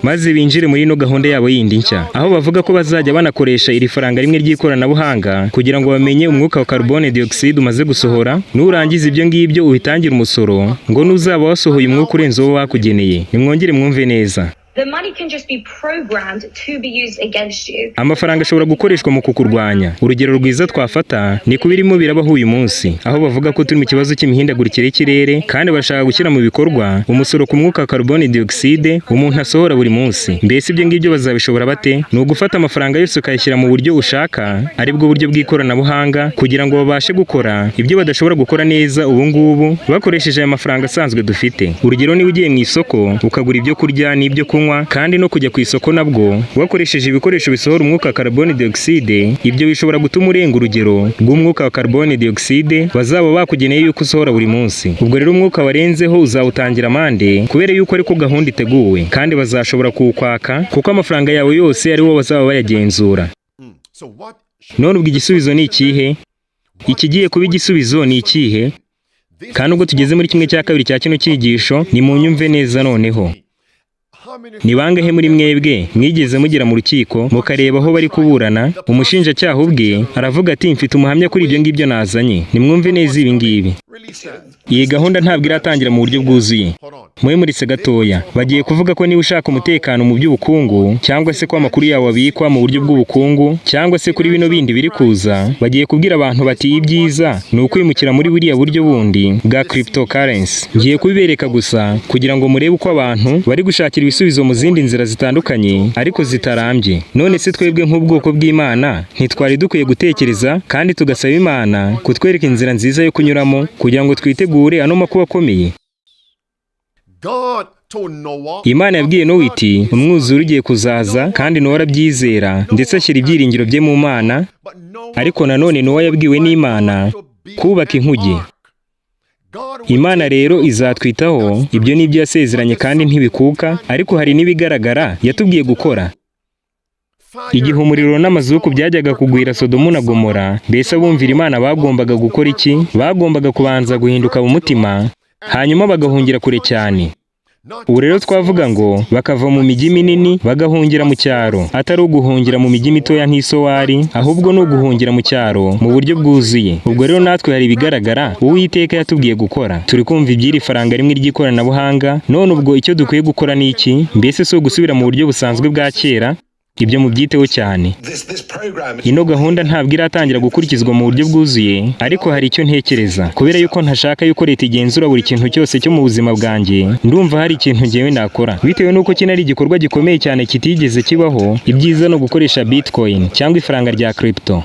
maze binjire muri ino gahunda yabo yindi nshya, aho bavuga ko bazajya banakoresha iri faranga rimwe ry'ikoranabuhanga kugira ngo bamenye umwuka wa carbone dioxide umaze gusohora. Nurangiza ibyo ngibyo ubitangire umusoro, ngo nuzaba wasohoye umwuka urenze uwo bakugeneye. Nimwongere mwumve neza. The money can just be programmed to be used against you. Amafaranga ashobora gukoreshwa mu kukurwanya. Urugero rwiza twafata ni kuba irimo birabaho uyu munsi, aho bavuga ko turi mu kibazo cy'imihindagurikire y'ikirere, kandi bashaka gushyira mu bikorwa umusoro ku mwuka wa carbone dioxide umuntu asohora buri munsi. Mbese ibyo ngibyo bazabishobora bate? Ni ugufata amafaranga yose ukayashyira mu buryo ushaka, aribwo buryo bw'ikoranabuhanga, kugira ngo babashe gukora ibyo badashobora gukora neza ubu ngubu bakoresheje aya mafaranga asanzwe dufite. Urugero, niba ugiye mu isoko ukagura ibyo kurya n'ibyo kunywa, kandi no kujya ku isoko nabwo wakoresheje ibikoresho bisohora umwuka wa carbone dioxide, ibyo bishobora gutuma urenga urugero rw'umwuka wa carbone dioxide bazaba bakugeneye yuko usohora buri munsi. Ubwo rero umwuka warenzeho uzawutangira amande, kubera yuko ariko gahunda iteguwe, kandi bazashobora kuwukwaka kuko amafaranga yawe yose ari wo bazaba bayagenzura. So what None ubwo igisubizo ni ikihe? Ikigiye kuba igisubizo ni ikihe? Kandi ubwo tugeze muri 1/2 cya kino cyigisho, nimunyumve neza noneho. How many Ni bangahe muri mwebwe mwigeze mugera mu rukiko mukareba aho bari kuburana? Umushinjacyaha ubwe aravuga ati: "Mfite umuhamya kuri ibyo ngibyo nazanye." Nimwumve neza ibi ngibi. Release that. Iyi gahunda ntabwo iratangira mu buryo bwuzuye. Hold on. Mwe muritse gatoya, bagiye kuvuga ko niba ushaka umutekano mu by'ubukungu, cyangwa se ko amakuru yawe abikwa mu buryo bw'ubukungu, cyangwa se kuri bino bindi biri kuza, bagiye kubwira abantu bati ibyiza ni ukwimukira muri buriya buryo bundi bwa cryptocurrency. Ngiye kubibereka gusa kugira ngo murebe uko abantu bari gushakira ibisubizo mu zindi nzira zitandukanye ariko zitarambye. None se twebwe nk'ubwoko bw'Imana ntitwari dukwiye gutekereza kandi tugasaba Imana kutwereka inzira nziza yo kunyuramo kugira ngo twitegure ano makuba akomeye? God told Noah, Imana yabwiye Nowa iti umwuzure ugiye kuzaza, kandi Nowa arabyizera ndetse ashyira ibyiringiro bye mu Mana. but Noah Ariko nanone Nowa yabwiwe n'Imana kubaka inkuge. God Imana rero izatwitaho, ibyo ni ibyo yasezeranye kandi ntibikuka, ariko hari n'ibigaragara yatubwiye gukora. Igihe umuriro n'amazuku byajyaga kugwira Sodomu na Gomora, mbese abumvira Imana bagombaga gukora iki? Bagombaga kubanza guhinduka mu mutima, hanyuma bagahungira kure cyane. Ubu rero twavuga ngo bakava mu mijyi minini bagahungira mu cyaro, atari uguhungira mu mijyi mitoya nk'isowari, ahubwo ni uguhungira mu cyaro mu buryo bwuzuye. Ubwo rero natwe hari ibigaragara Uwiteka yatubwiye gukora. Turi kumva iby'iri faranga rimwe ry'ikoranabuhanga, none ubwo icyo dukwiye gukora ni iki? Mbese si ugusubira mu buryo busanzwe bwa kera? Ibyo mubyiteho cyane. Ino gahunda ntabwo iratangira gukurikizwa mu buryo bwuzuye, ariko hari icyo ntekereza. Kubera yuko ntashaka yuko leta igenzura buri kintu cyose cyo mu buzima bwanjye, ndumva hari ikintu ngewe nakora. Bitewe n'uko kino ari igikorwa gikomeye cyane kitigeze kibaho, ibyiza no gukoresha Bitcoin cyangwa ifaranga rya crypto.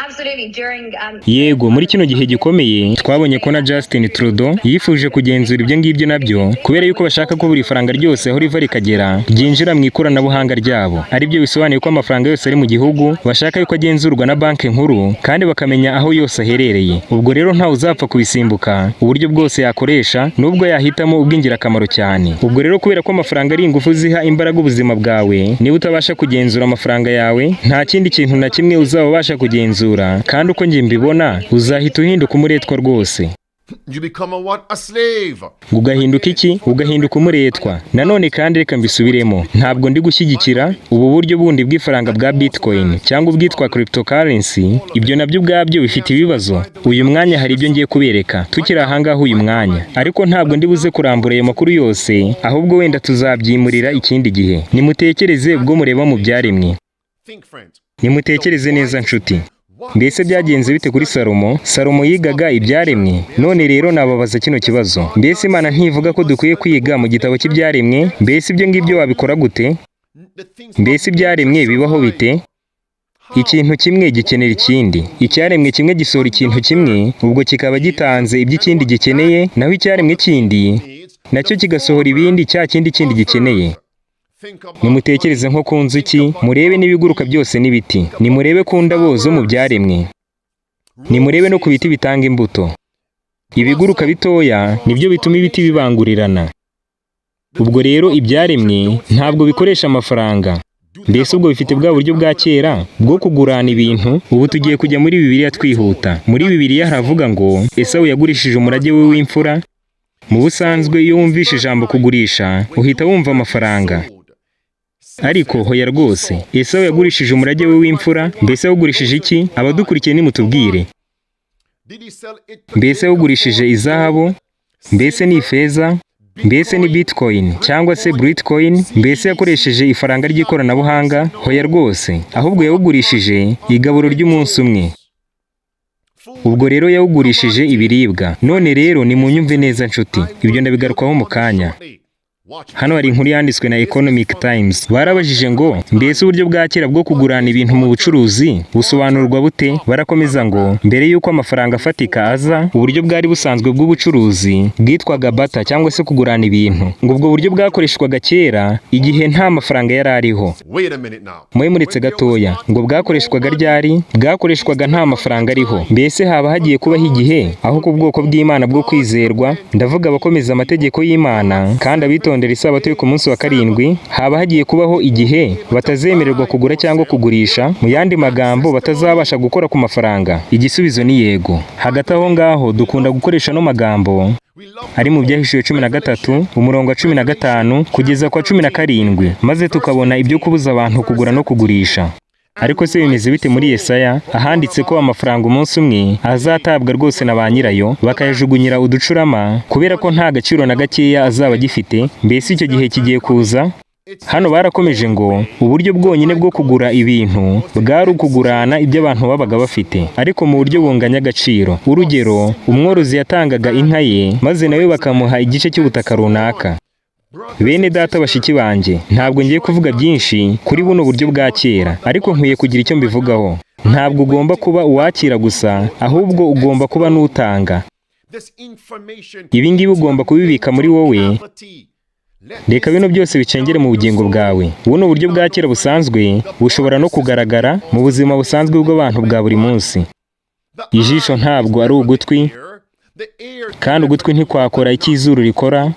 Absolutely. During Yego, muri kino gihe gikomeye twabonye ko na Justin Trudeau yifuje kugenzura ibyo ngibyo nabyo, kubera yuko bashaka ko buri faranga ryose aho riva rikagera ryinjira mu ikoranabuhanga ryabo. Aribyo bisobanuye ko amafaranga yose ari mu gihugu bashaka yuko agenzurwa na banki nkuru, kandi bakamenya aho yose aherereye. Ubwo rero ntawe uzapfa kubisimbuka uburyo bwose yakoresha, nubwo yahitamo ubw'ingirakamaro cyane. Ubwo rero kubera ko amafaranga ari ingufu ziha imbaraga ubuzima bwawe, niba utabasha kugenzura amafaranga yawe, nta kindi kintu na kimwe uzaba ubasha kugenzura. Kandi uko njye mbibona, uzahita uhinduka umuretwa rwose. You become a what? A slave. Ugahinduka iki? Ugahinduka umuretwa. Nanone kandi reka mbisubiremo, ntabwo ndi gushyigikira ubu buryo bundi bw'ifaranga bwa Bitcoin cyangwa ubwitwa cryptocurrency. Ibyo nabyo ubwabyo bifite ibibazo. Uyu mwanya hari ibyo ngiye kubereka tukiri ahangaha uyu mwanya, ariko ntabwo ndi buze kurambura ayo makuru yose, ahubwo wenda tuzabyimurira ikindi gihe. Nimutekereze ubwo mureba mu byaremwe. Think, friends. Nimutekereze neza nshuti. Mbese byagenze bite kuri Salomo? Salomo yigaga ibyaremwe. None rero nababaza kino kibazo: mbese Imana ntivuga ko dukwiye kwiga mu gitabo cy'ibyaremwe? Mbese ibyo ngibyo wabikora gute? Mbese ibyaremwe bibaho bite? Ikintu kimwe gikenera ikindi. Icyaremwe kimwe gisohora ikintu kimwe, ubwo kikaba gitanze iby'ikindi gikeneye, naho icyaremwe kindi nacyo kigasohora ibindi cya kindi kindi gikeneye. Nimutekereze nko ku nzuki, murebe n'ibiguruka byose n'ibiti, nimurebe ku ndabo zo mu byaremwe, nimurebe no ku biti bitanga imbuto. Ibiguruka bitoya nibyo bituma ibiti bibangurirana. Ubwo rero ibyaremwe ntabwo bikoresha amafaranga. Mbese ubwo bifite bwa buryo bwa kera bwo kugurana ibintu? Ubu tugiye kujya muri Bibiliya twihuta. Muri Bibiliya haravuga ngo Esawu yagurishije umurage we w'imfura. Mu busanzwe iyo wumvishe ijambo kugurisha, uhita wumva amafaranga. Ariko hoya rwose, Esawu yagurishije umurage we w'imfura. Mbese yawugurishije iki? Abadukurikiye nimutubwire. Mbese yawugurishije izahabu? Mbese ni ifeza? Mbese ni Bitcoin cyangwa se Britcoin? Mbese yakoresheje ifaranga ry'ikoranabuhanga? Hoya rwose, ahubwo yawugurishije igaburo ry'umunsi umwe. Ubwo rero yawugurishije ibiribwa. None rero nimunyumve neza nshuti, ibyo ndabigarukaho mu kanya. Hano hari inkuru yanditswe na Economic Times. Barabajije ngo mbese uburyo bwa kera bwo kugurana ibintu mu bucuruzi busobanurwa bute? Barakomeza ngo mbere y'uko amafaranga afatika aza, uburyo bwari busanzwe bw'ubucuruzi bwitwaga barter cyangwa se kugurana ibintu. Ngo ubwo buryo bwakoreshwaga kera igihe nta mafaranga yari ariho. Wait a minute now. Mwe muretse gatoya, ngo bwakoreshwaga ryari? Bwakoreshwaga nta mafaranga ariho. Mbese haba hagiye kubaho igihe aho ku bwoko bw'Imana bwo kwizerwa, ndavuga abakomeza amategeko y'Imana kandi abitondera isabato yo ku munsi wa karindwi, haba hagiye kubaho igihe batazemererwa kugura cyangwa kugurisha, mu yandi magambo batazabasha gukora ku mafaranga? Igisubizo ni yego. Hagati aho ngaho dukunda gukoresha no magambo ari mu Byahishuwe 13 umurongo wa 15 kugeza kwa 17, maze tukabona ibyo kubuza abantu kugura no kugurisha. Ariko se bimeze bite muri Yesaya, ahanditse ko amafaranga umunsi umwe azatabwa rwose na ba nyirayo bakayajugunyira uducurama, kubera ko nta gaciro na gakeya azaba agifite? Mbese icyo gihe kigiye kuza? Hano barakomeje ngo uburyo bwonyine bwo kugura ibintu bwari ukugurana ibyo abantu babaga bafite, ariko mu buryo bunganya agaciro. Urugero, umworozi yatangaga inka ye, maze nawe bakamuha igice cy'ubutaka runaka. Bene data bashiki banjye, ntabwo ngiye kuvuga byinshi kuri buno buryo bwa kera, ariko nkwiye kugira icyo mbivugaho. Ntabwo ugomba kuba uwakira gusa, ahubwo ugomba kuba n'utanga. Ibi ngibi ugomba kubibika muri wowe. Reka bino byose bicengere mu bugingo bwawe. Buno buryo bwa kera busanzwe bushobora no kugaragara mu buzima busanzwe bw'abantu bwa buri munsi. Ijisho ntabwo ari ugutwi, kandi ugutwi ntikwakora icyo izuru rikora,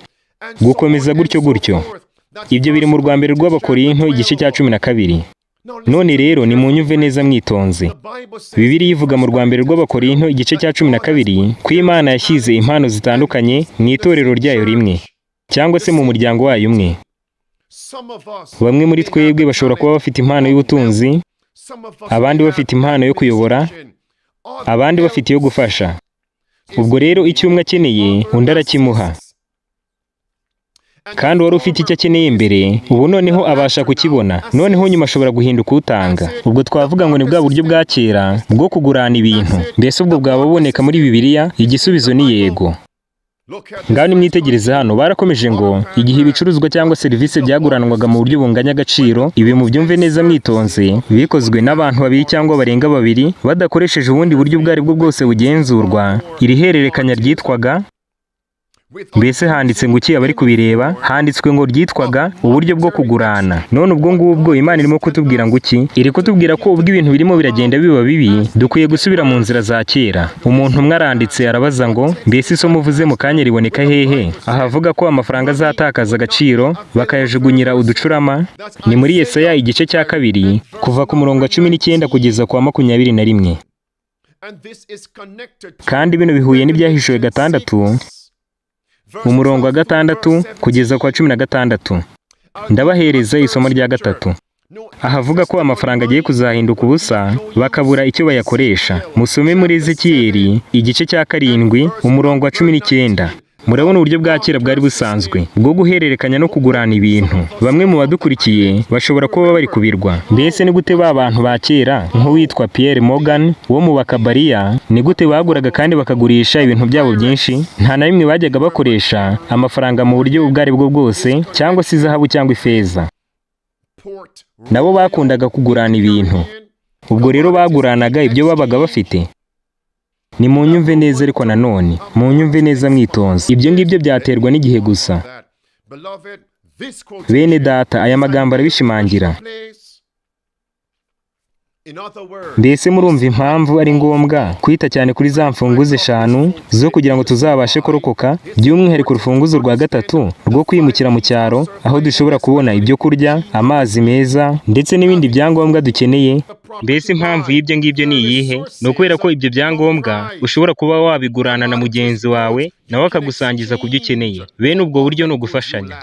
gukomeza gutyo gutyo. Ibyo biri mu rwa mbere rw'Abakorinto igice cya 12. None rero nimunyumve neza mwitonze. Bibiliya ivuga mu rwa mbere rw'Abakorinto igice cya 12 ko Imana yashyize impano zitandukanye mu itorero ryayo rimwe. Cyangwa se mu muryango wayo umwe. Bamwe muri twebwe bashobora kuba bafite impano y'ubutunzi, abandi bafite impano yo kuyobora, abandi bafite iyo gufasha. Ubwo rero icyo umwe akeneye, undi arakimuha. Kandi uwari ufite icyo akeneye mbere, ubu noneho abasha kukibona. Noneho nyuma ashobora guhinduka utanga. Ubwo twavuga ngo ni bwa buryo bwa kera bwo kugurana ibintu. Mbese ubwo bwaba buboneka muri Bibiliya? Igisubizo ni yego. Ngaho nimwitegereze hano, barakomeje ngo igihe ibicuruzwa cyangwa serivisi byaguranwaga mu buryo bunganya agaciro, ibi mubyumve neza mwitonze, bikozwe n'abantu babiri cyangwa barenga babiri, badakoresheje ubundi buryo ubwo ari bwo bwose bugenzurwa, iri hererekanya ryitwaga, mbese handitse ngo iki abari kubireba, handitswe ngo ryitwaga uburyo bwo kugurana. None ubwo ngubwo Imana irimo kutubwira ngo iki? Iri kutubwira ko ubwo ibintu birimo biragenda biba bibi, dukwiye gusubira mu nzira za kera. Umuntu umwe aranditse arabaza ngo mbese isomo uvuze mu kanya riboneka hehe? Ahavuga ko amafaranga azatakaza agaciro bakayajugunyira uducurama. Ni muri Yesaya igice cya 2 kuva ku murongo wa 19 kugeza ku wa 21. Kandi bino bihuye n'ibyahishuwe 6 umurongo wa 6 kugeza kwa 16. Ndabahereza isomo rya 3. Ahavuga ko amafaranga agiye kuzahinduka ubusa bakabura icyo bayakoresha. Musome muri Ezekiyeli igice cya 7 umurongo wa 19. Murabona uburyo bwa kera bwari busanzwe bwo guhererekanya no kugurana ibintu. Bamwe mu badukurikiye bashobora kuba bari kubirwa. Mbese ni gute ba bantu ba kera nk'uwitwa Pierre Morgan wo mu Bakabariya, ni gute baguraga kandi bakagurisha ibintu byabo byinshi? Nta na rimwe bajyaga bakoresha amafaranga mu buryo ubwo ari bwo bwose, cyangwa se izahabu cyangwa ifeza. Nabo bakundaga kugurana ibintu. Ubwo rero baguranaga ibyo babaga bafite. Ni munyumve neza ariko nanone, munyumve neza mwitonze. Ibyo ngibyo byaterwa n'igihe gusa. Bene data, aya magambo arabishimangira. Mbese murumva impamvu ari ngombwa kwita cyane kuri za mfunguzo 5 zo kugira ngo tuzabashe kurokoka, by'umwihariko urufunguzo rwa 3 rwo kwimukira mu cyaro, aho dushobora kubona ibyo kurya, amazi meza ndetse n'ibindi byangombwa dukeneye. Mbese impamvu y'ibyo ngibyo ni iyihe? Ni ukubera ko ibyo byangombwa ushobora kuba wabigurana na mugenzi wawe, nawe akagusangiza ku byo ukeneye. Bene ubwo buryo ni ugufashanya.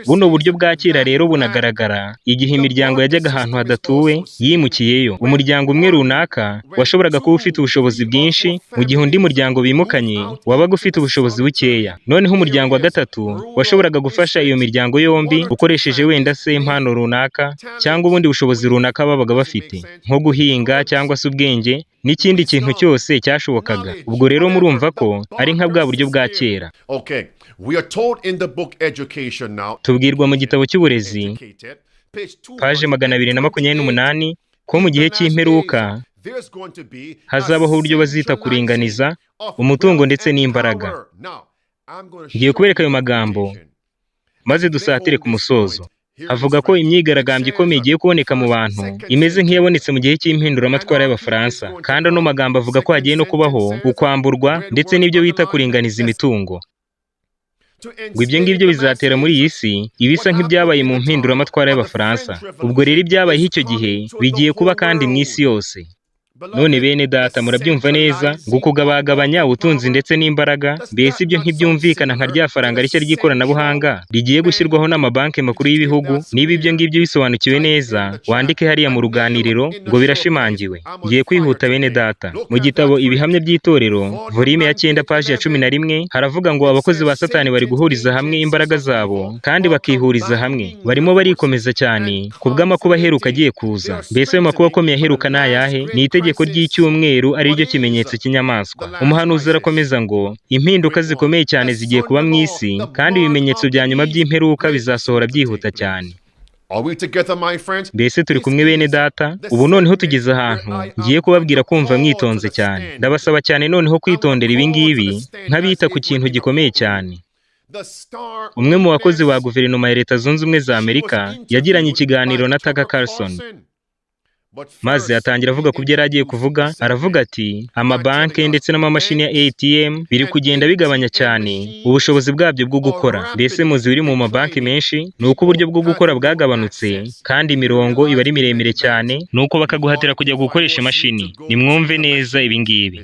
Buno buryo bwa kera rero bunagaragara igihe imiryango yajyaga ahantu hadatuwe yimukiyeyo. Umuryango umwe runaka washoboraga kuba ufite ubushobozi bwinshi, mu gihe undi muryango bimukanye wabaga ufite ubushobozi bukeya. Noneho umuryango wa 3 washoboraga gufasha iyo miryango yombi ukoresheje wenda se impano runaka cyangwa ubundi bushobozi runaka babaga bafite, nko guhinga cyangwa se ubwenge n'ikindi kintu cyose cyashobokaga. Ubwo rero murumva ko ari nka bwa buryo bwa kera. Tubwirwa mu gitabo cy'uburezi paje 228 ko mu gihe cy'imperuka hazabaho uburyo bazita kuringaniza umutungo ndetse n'imbaraga. Ngiye kubereka ayo magambo maze dusatire ku musozo. Avuga ko imyigaragambyo ikomeye igiye kuboneka mu bantu imeze nk'iyabonetse mu gihe cy'impinduramatwara y'Abafaransa. Kandi ano magambo avuga ko hagiye no kubaho ukwamburwa ndetse n'ibyo bita kuringaniza imitungo. Ngo ibyo ngibyo bizatera muri iyi si ibisa nk'ibyabaye mu mpinduramatwara y'Abafaransa. Ubwo rero ibyabayeho icyo gihe bigiye kuba kandi mu isi yose. None bene data, murabyumva neza ngo kugabagabanya ubutunzi ndetse n'imbaraga, mbese ibyo ntibyumvikana nka rya faranga rishya ry'ikoranabuhanga rigiye gushyirwaho n'amabanki makuru y'ibihugu? Niba ibyo ngibyo bisobanukiwe neza, wandike hariya mu ruganiriro ngo birashimangiwe. Ngiye kwihuta bene data. Mu gitabo Ibihamya by'Itorero, volume ya 9 paji ya 11, haravuga ngo abakozi ba Satani bari guhuriza hamwe imbaraga zabo kandi bakihuriza hamwe. Barimo barikomeza cyane ku bw'amakuba aheruka agiye kuza. Mbese ayo makuba akomeye aheruka ni ayahe? Ni itegeko ry'icyumweru ari ryo kimenyetso cy'inyamaswa. Umuhanuzi arakomeza ngo impinduka zikomeye cyane zigiye kuba mu isi, kandi ibimenyetso bya nyuma by'imperuka bizasohora byihuta cyane. Mbese turi kumwe bene data? Ubu noneho tugeze ahantu ngiye kubabwira kumva mwitonze cyane. Ndabasaba cyane noneho kwitondera ibi ngibi nk'abita ku kintu gikomeye cyane. Umwe mu bakozi ba guverinoma ya Leta Zunze Ubumwe za Amerika yagiranye ikiganiro na Tucker Carlson, maze atangira avuga ku byo yari agiye kuvuga. Aravuga ati amabanki ndetse n'amamashini ya ATM biri kugenda bigabanya cyane ubushobozi bwabyo bwo gukora. Mbese muzi biri mu mabanki menshi ni uko uburyo bwo gukora bwagabanutse, kandi imirongo iba ari miremire cyane, nuko bakaguhatira kujya gukoresha imashini. Nimwumve neza ibi ngibi.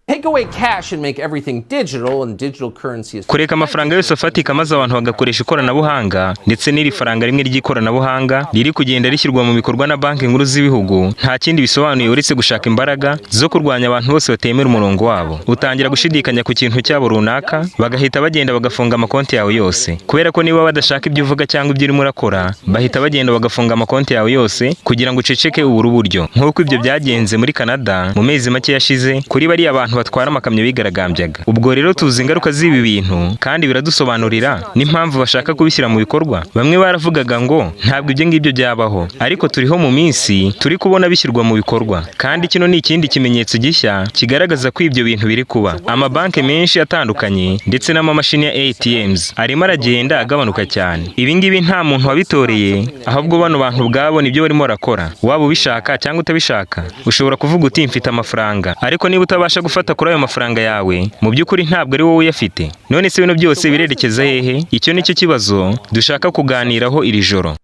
Take away cash and make everything digital, and digital currency is Kureka amafaranga yose afatika maze abantu bagakoresha ikoranabuhanga, ndetse n'iri faranga rimwe ry'ikoranabuhanga riri kugenda rishyirwa mu bikorwa na banki nkuru z'ibihugu, nta kindi bisobanuye uretse gushaka imbaraga zo kurwanya abantu bose batemera umurongo wabo. Utangira gushidikanya ku kintu cyabo runaka, bagahita bagenda bagafunga amakonti yawe yose, kubera ko niba badashaka ibyo uvuga cyangwa ibyo urimo urakora, bahita bagenda bagafunga amakonti yawe yose kugira ngo uceceke, ubure uburyo, nk'uko ibyo byagenze muri Canada mu mezi make yashize kuri bariya bantu batwara amakamyo bigaragambyaga. Ubwo rero tuzi ingaruka z'ibi bintu, kandi biradusobanurira n'impamvu bashaka kubishyira mu bikorwa. Bamwe baravugaga ngo ntabwo ibyo ngibyo byabaho, ariko turiho mu minsi turi kubona bishyirwa mu bikorwa, kandi kino ni ikindi kimenyetso gishya kigaragaza ko ibyo bintu biri kuba. Amabanki menshi atandukanye ndetse n'amamashini ya ATMs arimo aragenda agabanuka cyane. Ibi ngibi nta muntu wabitoreye, ahubwo bano bantu ubwabo nibyo barimo barakora. Waba ubishaka cyangwa utabishaka, ushobora kuvuga uti: "Mfite amafaranga," ariko niba utabasha gufata kuri ayo mafaranga yawe, mu by'ukuri ntabwo ari wowe uyafite. None se bino byose birerekeza hehe? Icyo ni cyo kibazo dushaka kuganiraho iri joro.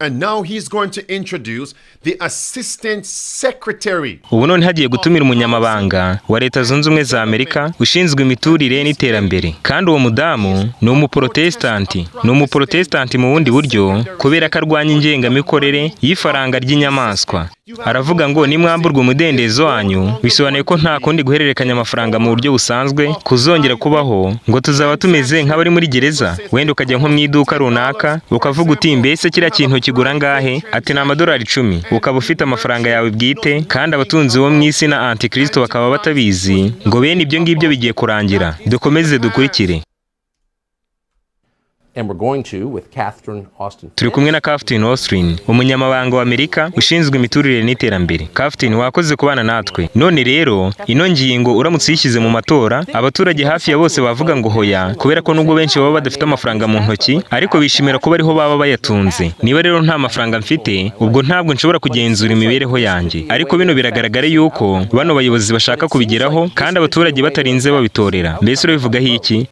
And now he's going to introduce the assistant secretary. Ubu none hagiye gutumira umunyamabanga wa Leta Zunze Ubumwe za Amerika ushinzwe imiturire n'iterambere. Kandi uwo mudamu ni umuprotesitanti, ni umuprotesitanti mu bundi buryo, kubera ko arwanya ingengamikorere y'ifaranga ry'inyamaswa. Aravuga ngo nimwamburwa umudendezo wanyu, bisobanuye ko nta kundi guhererekanya amafaranga mu buryo busanzwe kuzongera kubaho, ngo tuzaba tumeze nk'abari muri gereza. Wenda ukajya nko mu iduka runaka, ukavuga uti: "Mbese kiriya kintu kigura angahe?" Ati: "Ni amadolari 10." Ukaba ufite amafaranga yawe bwite, kandi abatunzi bo mu isi na antikristo bakaba batabizi. Ngo bene ibyo ngibyo bigiye kurangira. Dukomeze dukurikire. And we're going to, with Catherine Austin. Turi kumwe na Catherine Austin, umunyamabanga wa Amerika ushinzwe imiturire n'iterambere. Catherine, wakoze kubana natwe. None rero ino ngingo uramutse uyishyize mu matora, abaturage hafi ya bose bavuga ngo hoya, kubera ko nubwo benshi baba badafite amafaranga mu ntoki, ariko bishimira kuba ariho baba bayatunze. Niba rero nta mafaranga mfite, ubwo ntabwo nshobora kugenzura imibereho yanjye. Ariko bino biragaragara yuko bano bayobozi bashaka kubigeraho, kandi abaturage batarinze babitorera. Mbese urabivugaho iki?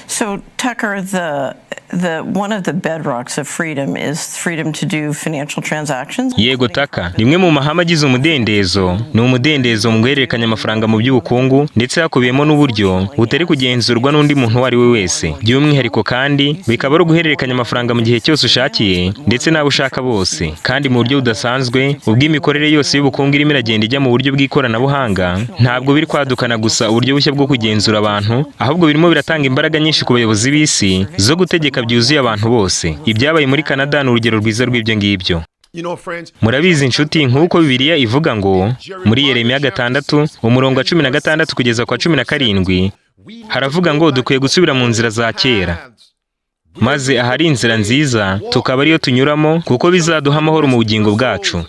So Tucker, the one of the bedrocks of freedom is freedom to do financial transactions. Yego Tucker, rimwe mu mahame agize umudendezo ni umudendezo mu guhererekanya amafaranga mu by'ubukungu, ndetse hakubiyemo n'uburyo butari kugenzurwa n'undi muntu uwo ari we wese. By'umwihariko kandi bikaba ari uguhererekanya amafaranga mu gihe cyose ushakiye ndetse n'abo ushaka bose, kandi mu buryo budasanzwe. Ubw'imikorere yose y'ubukungu irimo iragenda ijya mu buryo bw'ikoranabuhanga, ntabwo biri kwadukana gusa uburyo bushya bwo kugenzura abantu, ahubwo birimo biratanga imbaraga nyinshi ku bayobozi b'isi zo gutegeka byuzuye abantu bose. Ibyabaye muri Canada ni urugero rwiza rw'ibyo ngibyo. Friends, Murabizi inshuti, nk'uko Bibiliya ivuga ngo muri Yeremiya 6, umurongo wa 16 kugeza kwa 17, haravuga ngo dukwiye gusubira mu nzira za kera, maze ahari inzira nziza tukaba ariyo tunyuramo, kuko bizaduha amahoro mu bugingo bwacu.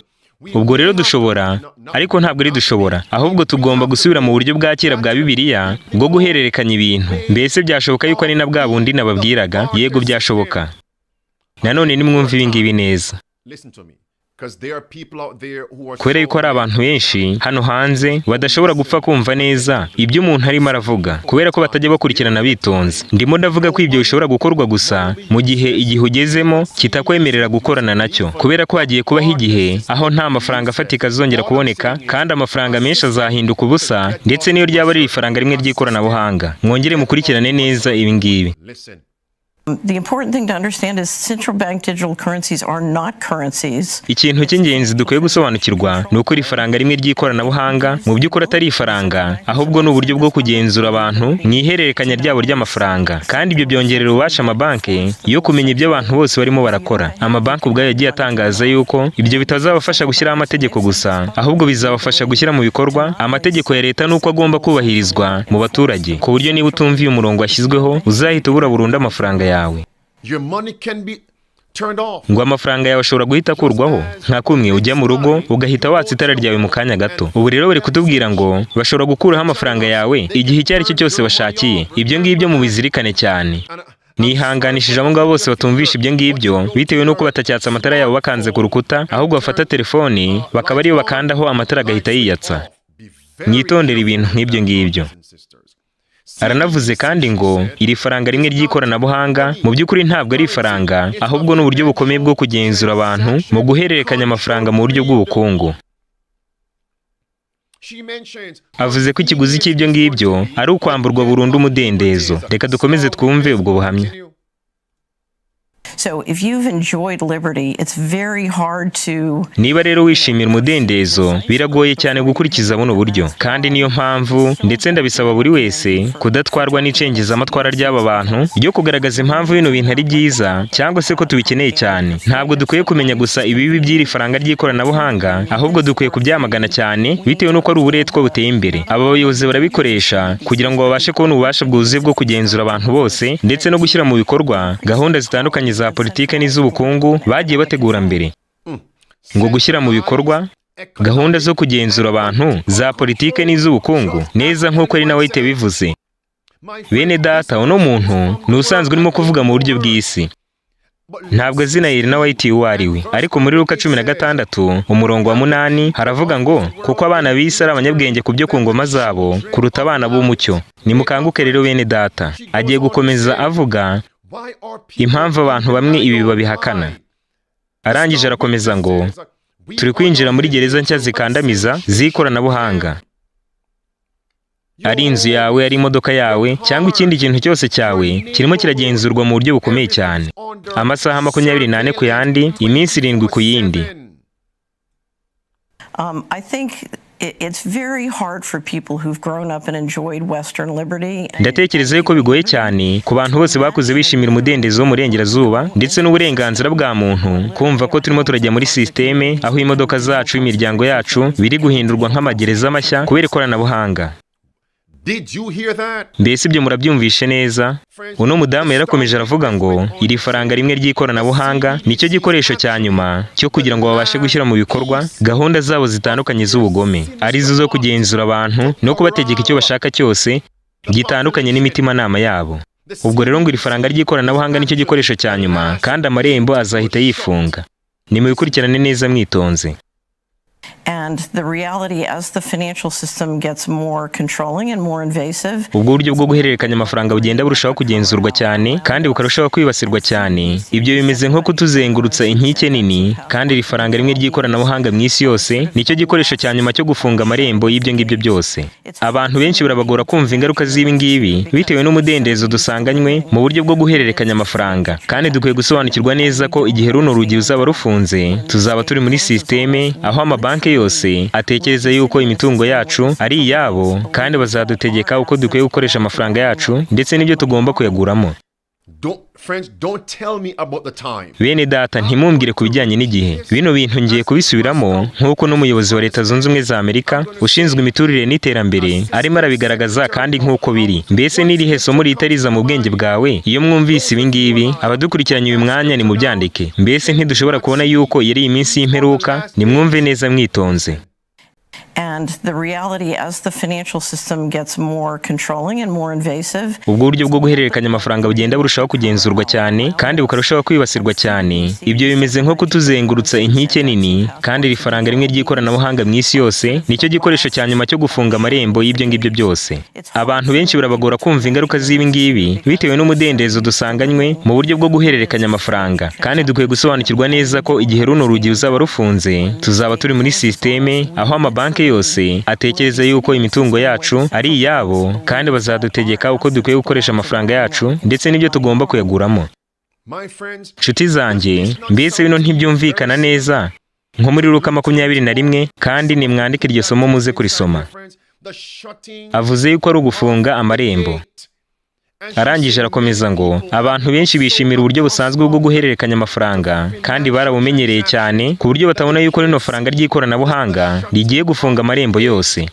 Ubwo rero dushobora, ariko ntabwo ari dushobora, ahubwo tugomba gusubira mu buryo bwa kera bwa Bibiliya bwo guhererekanya ibintu. Mbese byashoboka yuko ari na bwa bundi nababwiraga? Yego, byashoboka. Nanone nimwumve ibi ngibi neza, listen to me. Because there are people out there who are kubera yuko hari abantu benshi hano hanze badashobora gupfa kumva neza ibyo umuntu arimo aravuga, kubera ko batajya bakurikirana bitonze. Ndimo ndavuga ko ibyo bishobora gukorwa gusa mu gihe igihe ugezemo kitakwemerera gukorana nacyo, kubera ko hagiye kubaho igihe aho nta mafaranga afatika azongera kuboneka, kandi amafaranga menshi azahinduka ubusa, ndetse n'iyo ryaba ari ifaranga rimwe ry'ikoranabuhanga. Mwongere mukurikirane neza ibi ngibi. Listen. The important thing to understand is central bank digital currencies are not currencies. Ikintu cy'ingenzi dukwiye gusobanukirwa ni uko iri faranga rimwe ry'ikoranabuhanga mu by'ukuri atari ifaranga, ahubwo ni uburyo bwo kugenzura abantu mu ihererekanya ryabo ry'amafaranga. Kandi ibyo byongerera ububasha amabanki yo kumenya ibyo abantu bose barimo barakora. Amabanki ubwayo yagiye atangaza yuko ibyo bitazabafasha gushyiraho amategeko gusa, ahubwo bizabafasha gushyira mu bikorwa amategeko ya leta n'uko agomba kubahirizwa mu baturage, ku buryo niba utumviye umurongo washyizweho, uzahita ubura burundu amafaranga yawe. Your money can be turned off. Ngo amafaranga yawe ashobora guhita akurwaho nka kumwe ujya mu rugo ugahita watsa itara ryawe mu kanya gato. Ubu rero bari kutubwira ngo bashobora gukuraho amafaranga yawe igihe icyo ari cyo cyose bashakiye. Ibyo ngibyo mubizirikane cyane. Nihanganishije abo ngabo bose batumvisha ibyo ngibyo bitewe n'uko batacyatsa amatara yabo bakanze ku rukuta, ahubwo bafata telefoni bakaba ariyo bakandaho, amatara agahita yiyatsa. Mwitondere ibintu nk'ibyo ngibyo. Aranavuze kandi ngo iri faranga rimwe ry'ikoranabuhanga mu by'ukuri ntabwo ari ifaranga, ahubwo ni uburyo bukomeye bwo kugenzura abantu mu guhererekanya amafaranga mu buryo bw'ubukungu. Avuze ko ikiguzi cy'ibyo ngibyo ari ukwamburwa burundu umudendezo. Reka dukomeze twumve ubwo buhamya. So if you've enjoyed liberty, it's very hard to Niba rero wishimira umudendezo, biragoye cyane gukurikiza buno buryo, kandi niyo mpamvu ndetse ndabisaba buri wese kudatwarwa n'icengezamatwara ry'aba bantu ryo kugaragaza impamvu bino bintu ari byiza cyangwa se ko tubikeneye cyane. Ntabwo dukwiye kumenya gusa ibibi by'iri faranga ry'ikoranabuhanga, ahubwo dukwiye kubyamagana cyane bitewe n'uko ari uburetwa buteye imbere. Aba bayobozi barabikoresha kugira ngo babashe kubona ububasha bwuzuye bwo kugenzura abantu bose ndetse no gushyira mu bikorwa gahunda zitandukanye za politike n'iz'ubukungu bagiye bategura mbere. Ngo gushyira mu bikorwa gahunda zo kugenzura abantu za politike n'iz'ubukungu, neza nk'uko ari nawe bivuze. Bene data, uno muntu ni usanzwe urimo kuvuga mu buryo bw'isi, ntabwo azina Elena White uwo ari we. Ariko muri Luka 16 umurongo wa 8 haravuga ngo: "Kuko abana b'isi ari abanyabwenge ku byo ku ngoma zabo kuruta abana b'umucyo." Nimukanguke rero, bene data. Agiye gukomeza avuga impamvu abantu bamwe ibi babihakana. Arangije arakomeza ngo turi kwinjira muri gereza nshya zikandamiza z'ikoranabuhanga. Ari inzu yawe, ari imodoka yawe, cyangwa ikindi kintu cyose cyawe, kirimo kiragenzurwa mu buryo bukomeye cyane, amasaha 24 ku yandi, iminsi 7 ku yindi. I think it's very hard for people who've grown up and enjoyed Western liberty. Ndatekereza yuko bigoye cyane ku bantu bose bakuze bishimira umudendezo wo mu burengerazuba ndetse n'uburenganzira bwa muntu kumva ko turimo turajya muri sisiteme aho imodoka zacu, imiryango yacu biri guhindurwa nk'amagereza mashya kubera ikoranabuhanga. Did you hear that? Mbese ibyo murabyumvishe neza? Uno mudamu yarakomeje aravuga ngo iri faranga rimwe ry'ikoranabuhanga nicyo gikoresho cya nyuma cyo kugira ngo babashe gushyira mu bikorwa gahunda zabo zitandukanye z'ubugome, arizo zo kugenzura abantu no kubategeka icyo bashaka cyose gitandukanye n'imitimanama yabo. Ubwo rero ngo iri faranga ry'ikoranabuhanga nicyo gikoresho cya nyuma, kandi amarembo azahita yifunga. Nimubikurikirane neza mwitonze. And the reality, as the financial system gets more controlling and more invasive, Ubwo buryo bwo guhererekanya amafaranga bugenda burushaho kugenzurwa cyane kandi bukarushaho kwibasirwa cyane, ibyo bimeze nko kutuzengurutsa inkike nini, kandi iri faranga rimwe ry'ikoranabuhanga mu isi yose nicyo gikoresho cya nyuma cyo gufunga amarembo y'ibyo ngibyo byose. Abantu benshi birabagora kumva ingaruka z'ibi ngibi bitewe n'umudendezo dusanganywe mu buryo bwo guhererekanya amafaranga, kandi dukwiye gusobanukirwa neza ko igihe runo rugi ruzaba rufunze, tuzaba turi muri sisiteme aho amabanki yose atekereza yuko imitungo yacu ari iyabo, kandi bazadutegeka uko dukwiye gukoresha amafaranga yacu ndetse n'ibyo tugomba kuyaguramo. Don't, friends, don't tell me about the time. Bene data, ntimumbwire ku bijyanye n'igihe. Bino bintu ngiye kubisubiramo nk'uko n'umuyobozi wa Leta Zunze Ubumwe za Amerika ushinzwe imiturire n'iterambere arimo arabigaragaza, kandi nk'uko biri. Mbese n'irihe somo rihita riza mu bwenge bwawe iyo mwumvise ibi ngibi? Abadukurikiranye uyu mwanya, nimubyandike. Mbese ntidushobora kubona yuko yari iminsi y'imperuka? Nimwumve neza mwitonze. And the reality, as the financial system gets more controlling and more invasive, Ubwo buryo bwo guhererekanya amafaranga bugenda burushaho kugenzurwa cyane kandi bukarushaho kwibasirwa cyane, ibyo bimeze nko kutuzengurutsa inkike nini, kandi iri faranga rimwe ry'ikoranabuhanga mu isi yose nicyo gikoresho cya nyuma cyo gufunga amarembo y'ibyo ngibyo byose. Abantu benshi birabagora kumva ingaruka z'ibi ngibi bitewe n'umudendezo dusanganywe mu buryo bwo guhererekanya amafaranga, kandi dukwiye gusobanukirwa neza ko igihe runo rugi ruzaba rufunze, tuzaba turi muri sisiteme aho amabanki yose atekereza yuko imitungo yacu ari iyabo, kandi bazadutegeka uko dukwiye gukoresha amafaranga yacu ndetse n'ibyo tugomba kuyaguramo. My friends, Nshuti zanjye, mbese bino ntibyumvikana neza nko muri Luka 21? Kandi nimwandike iryo somo muze kurisoma. Friends, the shutting Avuze yuko ari ugufunga amarembo. Arangije arakomeza ngo abantu benshi bishimira uburyo busanzwe bwo guhererekanya amafaranga kandi barabumenyereye cyane ku buryo batabona yuko rino faranga ry'ikoranabuhanga rigiye gufunga amarembo yose.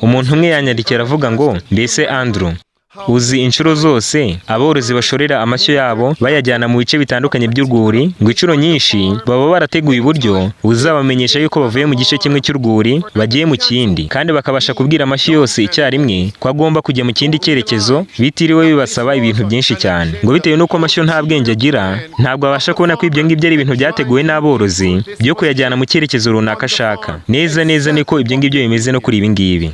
Umuntu umwe yanyandikira aravuga ngo: "Mbese Andrew, uzi inshuro zose aborozi bashorera amashyo yabo bayajyana mu bice bitandukanye by'urwuri, ngo inshuro nyinshi baba barateguye uburyo buzabamenyesha yuko bavuye mu gice kimwe cy'urwuri bagiye mu kindi, kandi bakabasha kubwira amashyo yose icyarimwe ko agomba kujya mu kindi cyerekezo bitiriwe bibasaba ibintu byinshi cyane?" Ngo bitewe n'uko amashyo nta bwenge agira, ntabwo abasha kubona ko ibyo ngibyo ari ibintu byateguwe n'aborozi byo kuyajyana mu cyerekezo runaka ashaka. Neza neza niko ibyo ngibyo bimeze no kuri ibi ngibi.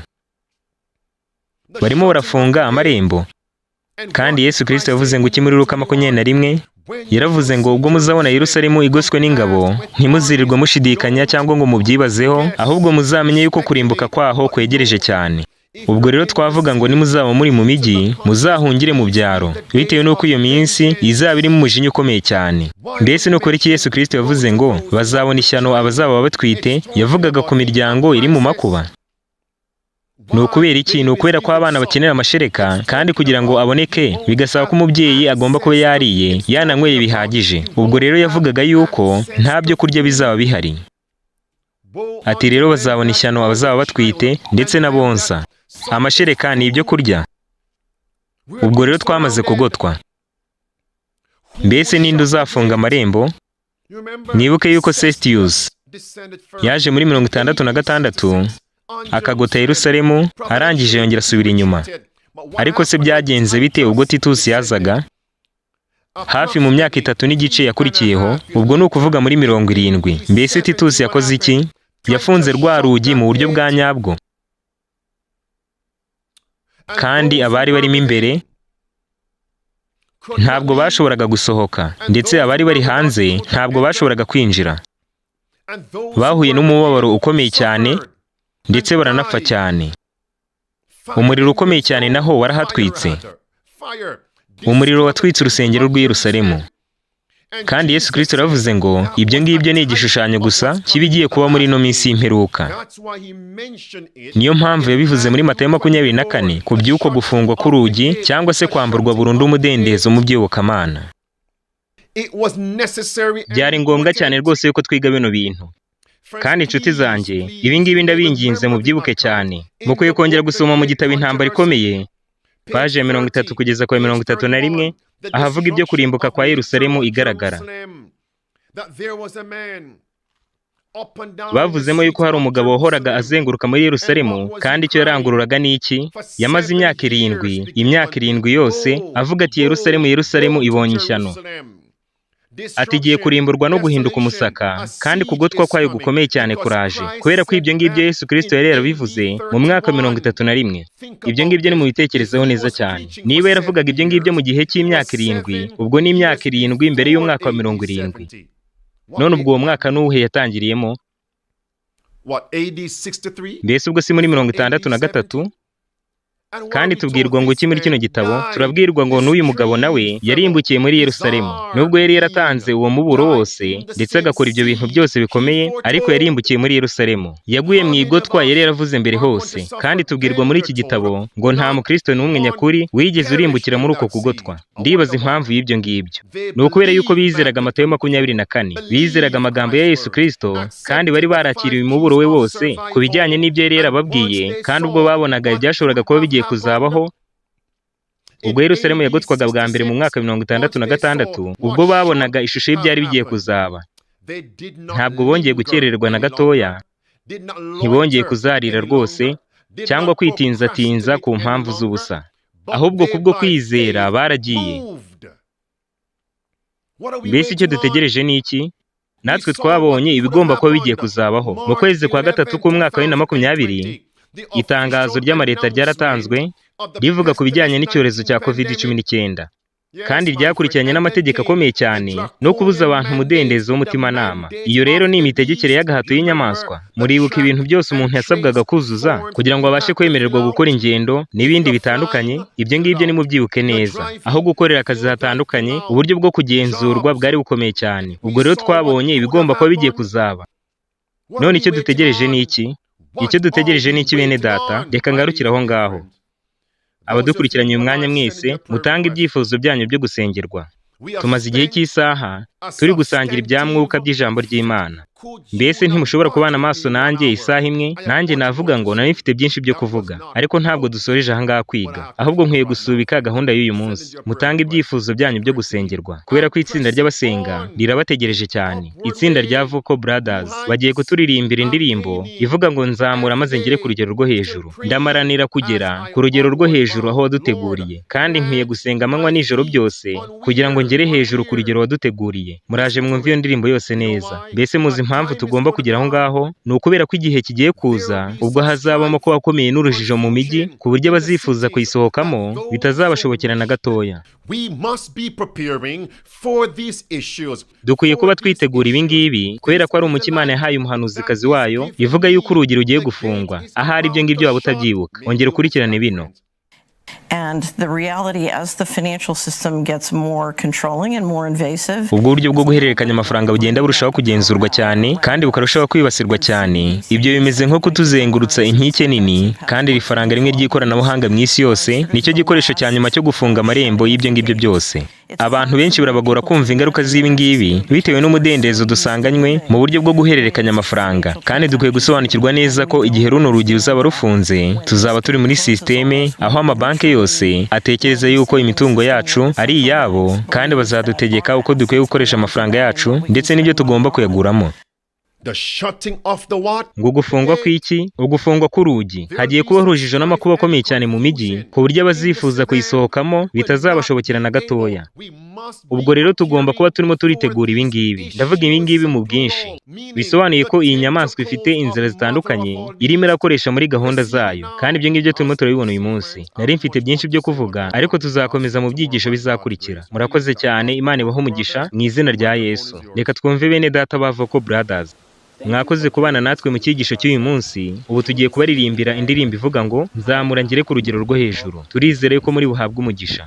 Barimo barafunga amarembo. Kandi Yesu Kirisito yavuze ngo iki muri Luka 21? Yaravuze ngo ubwo muzabona Yerusalemu igoswe n'ingabo, ntimuzirirwe mushidikanya cyangwa ngo mubyibazeho, ahubwo muzamenye yuko kurimbuka kwaho kwegereje cyane. Ubwo rero twavuga ngo nimuzaba muri mu mijyi, muzahungire mu byaro, bitewe n'uko iyo minsi izaba irimo umujinya ukomeye cyane. Mbese ni ukuri iki Yesu Kristo yavuze ngo bazabona ishyano abazaba batwite? Yavugaga ku miryango iri mu makuba. Ni ukubera iki? Ni ukubera ko abana bakenera amashereka, kandi kugira ngo aboneke bigasaba ko umubyeyi agomba kuba yariye, yananyweye bihagije. Ubwo rero yavugaga yuko nta byo kurya bizaba bihari. Ati rero bazabona ishyano abazaba batwite ndetse n'abonsa. Amashereka ni ibyo kurya. Ubwo rero twamaze kugotwa. Mbese ninde uzafunga amarembo? Mwibuke yuko Cestius yaje muri 66 akagota Yerusalemu, arangije yongera asubira inyuma. Ariko se byagenze bite ubwo Titus yazaga? Hafi mu myaka 3.5 yakurikiyeho, ubwo ni ukuvuga muri 70. Mbese Titus yakoze iki? Yafunze rwa rugi mu buryo bwa nyabwo, kandi abari barimo imbere ntabwo bashoboraga gusohoka, ndetse abari bari hanze ntabwo bashoboraga kwinjira. Bahuye n'umubabaro ukomeye cyane, ndetse baranapfa cyane. Umuriro ukomeye cyane naho warahatwitse. Umuriro watwitse urusengero rw'i Yerusalemu. Kandi Yesu Kristo yaravuze ngo ibyo ngibyo ni igishushanyo gusa kibigiye kuba muri ino minsi y'imperuka. Niyo mpamvu yabivuze muri Matayo 24 ku by'uko gufungwa k'urugi cyangwa se kwamburwa burundu umudendezo mu by'iyobokamana. Byari ngombwa cyane rwose yuko twiga bino bintu. Kandi inshuti zanjye, ibi ngibi ndabinginze mubyibuke cyane. Mukwiye kongera gusoma mu gitabo Intambara Ikomeye, paje ya 30 kugeza ku ya 31, ahavuga ibyo kurimbuka kwa Yerusalemu igaragara. Bavuzemo yuko hari umugabo wahoraga azenguruka muri Yerusalemu, kandi icyo yarangururaga ni iki? Yamaze imyaka 7, imyaka 7 yose, avuga ati Yerusalemu, Yerusalemu ibonye ishyano. Ati igiye kurimburwa no guhinduka umusaka, kandi kugotwa kwayo gukomeye cyane kuraje. Kubera ko ibyo ngibyo Yesu Kristo yari yarabivuze mu mwaka 31. Ibyo ngibyo ni mu bitekerezeho neza cyane. Niba yaravugaga ibyo ngibyo mu gihe cy'imyaka 7, ubwo ni imyaka 7 mbere y'umwaka wa 70. None ubwo uwo mwaka n'uwuhe yatangiriyemo? Mbese ubwo si muri 63? Kandi tubwirwa ngo iki muri kino gitabo? Turabwirwa ngo n'uyu mugabo nawe yarimbukiye muri Yerusalemu. Nubwo yari yaratanze uwo muburo wose ndetse agakora ibyo bintu byose bikomeye, ariko yarimbukiye muri Yerusalemu. Yaguye mu igotwa yari yaravuze mbere hose. Kandi tubwirwa muri iki gitabo ngo nta mukristo n'umwe nyakuri wigeze urimbukira muri uko kugotwa. Ndibaza impamvu y'ibyo ngibyo. Ni ukubera yuko bizeraga Matayo 24, bizeraga amagambo ya Yesu Kristo, kandi bari barakiriye umuburo we wose ku bijyanye n'ibyo yari yarababwiye, kandi ubwo babonaga ibyashoboraga kuba bigiye kuzabaho. Ubwo Yerusalemu yagotwaga bwa mbere mu mwaka 66, ubwo babonaga ishusho y'ibyari bigiye kuzaba, ntabwo bongeye gukererwa na gatoya, ntibongeye kuzarira rwose cyangwa kwitinzatinza ku mpamvu z'ubusa, ahubwo kubwo kwizera baragiye. Mbese icyo dutegereje ni iki? Natwe twabonye ibigomba kuba bigiye kuzabaho. Mu kwezi kwa 3 k'umwaka wa 2020, itangazo ry'amareta ryaratanzwe rivuga ku bijyanye n'icyorezo cya COVID-19, kandi ryakurikiranye n'amategeko akomeye cyane no kubuza abantu umudendezo w'umutimanama. Iyo rero ni imitegekere y'agahato y'inyamaswa. Muribuka ibintu byose umuntu yasabwaga kuzuza kugira ngo abashe kwemererwa gukora ingendo n'ibindi bitandukanye. Ibyo ngibyo nimubyibuke neza. Aho gukorera akazi hatandukanye, uburyo bwo kugenzurwa bwari bukomeye cyane. Ubwo rero twabonye ibigomba kuba bigiye kuzaba. None icyo dutegereje ni iki? Icyo dutegereje ni iki bene data? Reka ngarukire aho ngaho. Abadukurikiranye uyu mwanya mwese, mutange ibyifuzo byanyu byo gusengerwa. Tumaze igihe cy'isaha turi gusangira ibya mwuka by'ijambo ry'Imana. Mbese ntimushobora kubana amaso nanjye isaha imwe? Nanjye navuga ngo nari mfite byinshi byo kuvuga, ariko ntabwo dusoreje aha ngaha kwiga, ahubwo nkwiye gusubika gahunda y'uyu munsi. Mutange ibyifuzo byanyu byo gusengerwa, kubera ko itsinda ry'abasenga rirabategereje cyane. Itsinda rya Vocal Brothers bagiye kuturirimbira indirimbo ivuga ngo nzamura maze ngere ku rugero rwo hejuru. Ndamaranira kugera ku rugero rwo hejuru aho waduteguriye, kandi nkwiye gusenga amanywa nijoro byose kugira ngo ngere hejuru ku rugero waduteguriye. Muraje mwumve iyo ndirimbo yose neza. Mbese muzi Impamvu tugomba kugera aho ngaho ni ukubera ko igihe kigiye kuza ubwo hazabamo kuba akomeye n'urujijo mu mijyi, ku buryo abazifuza kuyisohokamo bitazabashobokera na gatoya. We must be preparing for these issues. Dukwiye kuba twitegura ibi ngibi kubera ko ari umucyo Imana yahaye umuhanuzikazi wayo, ivuga yuko urugi rugiye gufungwa. Ahari ibyo ngibyo waba utabyibuka, ongera ukurikirane bino. And the reality, as the financial system gets more controlling and more invasive, Ubwo buryo bwo guhererekanya amafaranga bugenda burushaho kugenzurwa cyane kandi bukarushaho kwibasirwa cyane, ibyo bimeze nko kutuzengurutsa inkike nini. Kandi iri faranga rimwe ry'ikoranabuhanga mu isi yose nicyo gikoresho cya nyuma cyo gufunga amarembo y'ibyo ngibyo byose. Abantu benshi birabagora kumva ingaruka z'ibi ngibi bitewe n'umudendezo dusanganywe mu buryo bwo guhererekanya amafaranga. Kandi dukwiye gusobanukirwa neza ko igihe runo rugi ruzaba rufunze, tuzaba turi muri sisiteme aho amabanki yose atekereza yuko imitungo yacu ari iyabo, kandi bazadutegeka uko dukwiye gukoresha amafaranga yacu ndetse n'ibyo tugomba kuyaguramo. The shutting of the what? Ngo gufungwa kw'iki? Ugufungwa k'urugi. Hagiye kubaho urujijo n'amakuba akomeye cyane mu mijyi, ku buryo abazifuza kuyisohokamo bitazabashobokera na gatoya. Ubwo rero tugomba kuba turimo turitegura ibi ngibi. Ndavuga ibi ngibi mu bwinshi, bisobanuye ko iyi nyamaswa ifite inzira zitandukanye irimo irakoresha muri gahunda zayo, kandi ibyo ngibyo turimo turabibona uyu munsi. Nari mfite byinshi byo kuvuga, ariko tuzakomeza mu byigisho bizakurikira. Murakoze cyane, Imana ibahe umugisha mu izina rya Yesu. Reka twumve bene data ba Vocal Brothers. Mwakoze kubana natwe mu cyigisho cy'uyu munsi. Ubu tugiye kubaririmbira indirimbo ivuga ngo "Nzamura ngere ku rugero rwo hejuru". Turizere ko muri buhabwe umugisha.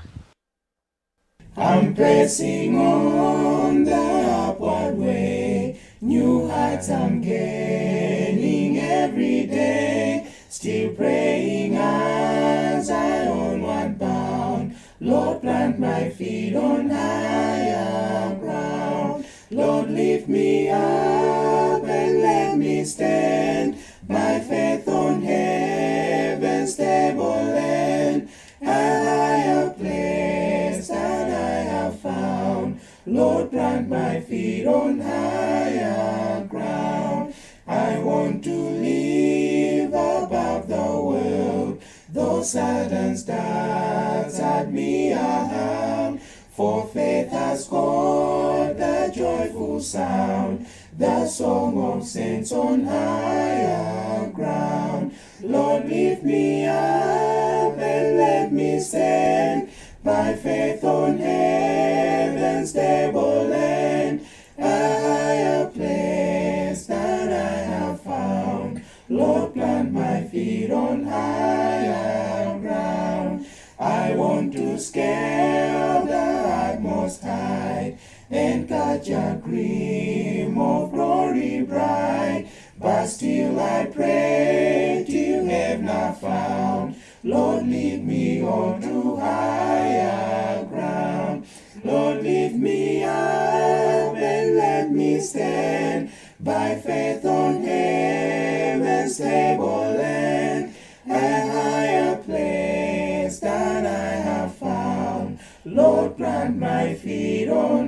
I'm pressing on the upward way. New heights I'm gaining every day. Still praying as I onward bound. Lord, plant my feet on higher ground. Lord, lift me up and let me stand by faith on heaven's stable land. A higher place than I have found. Lord, plant my feet on higher ground. I want to live above the world, though Satan's darts at me are harm. For faith has caught the joyful sound, the song of saints on higher ground. Lord, lift me up and let me stand by faith on heaven's stable land, a higher place than I have found. Lord, plant my feet on higher ground. I want to scale the utmost height and catch a gleam of glory bright. But still I pray till heaven I found. Lord, lead me on to higher ground. Lord, lift me up and let me stand by faith on heaven's stable land, a higher place than I have found. Lord, plant my feet on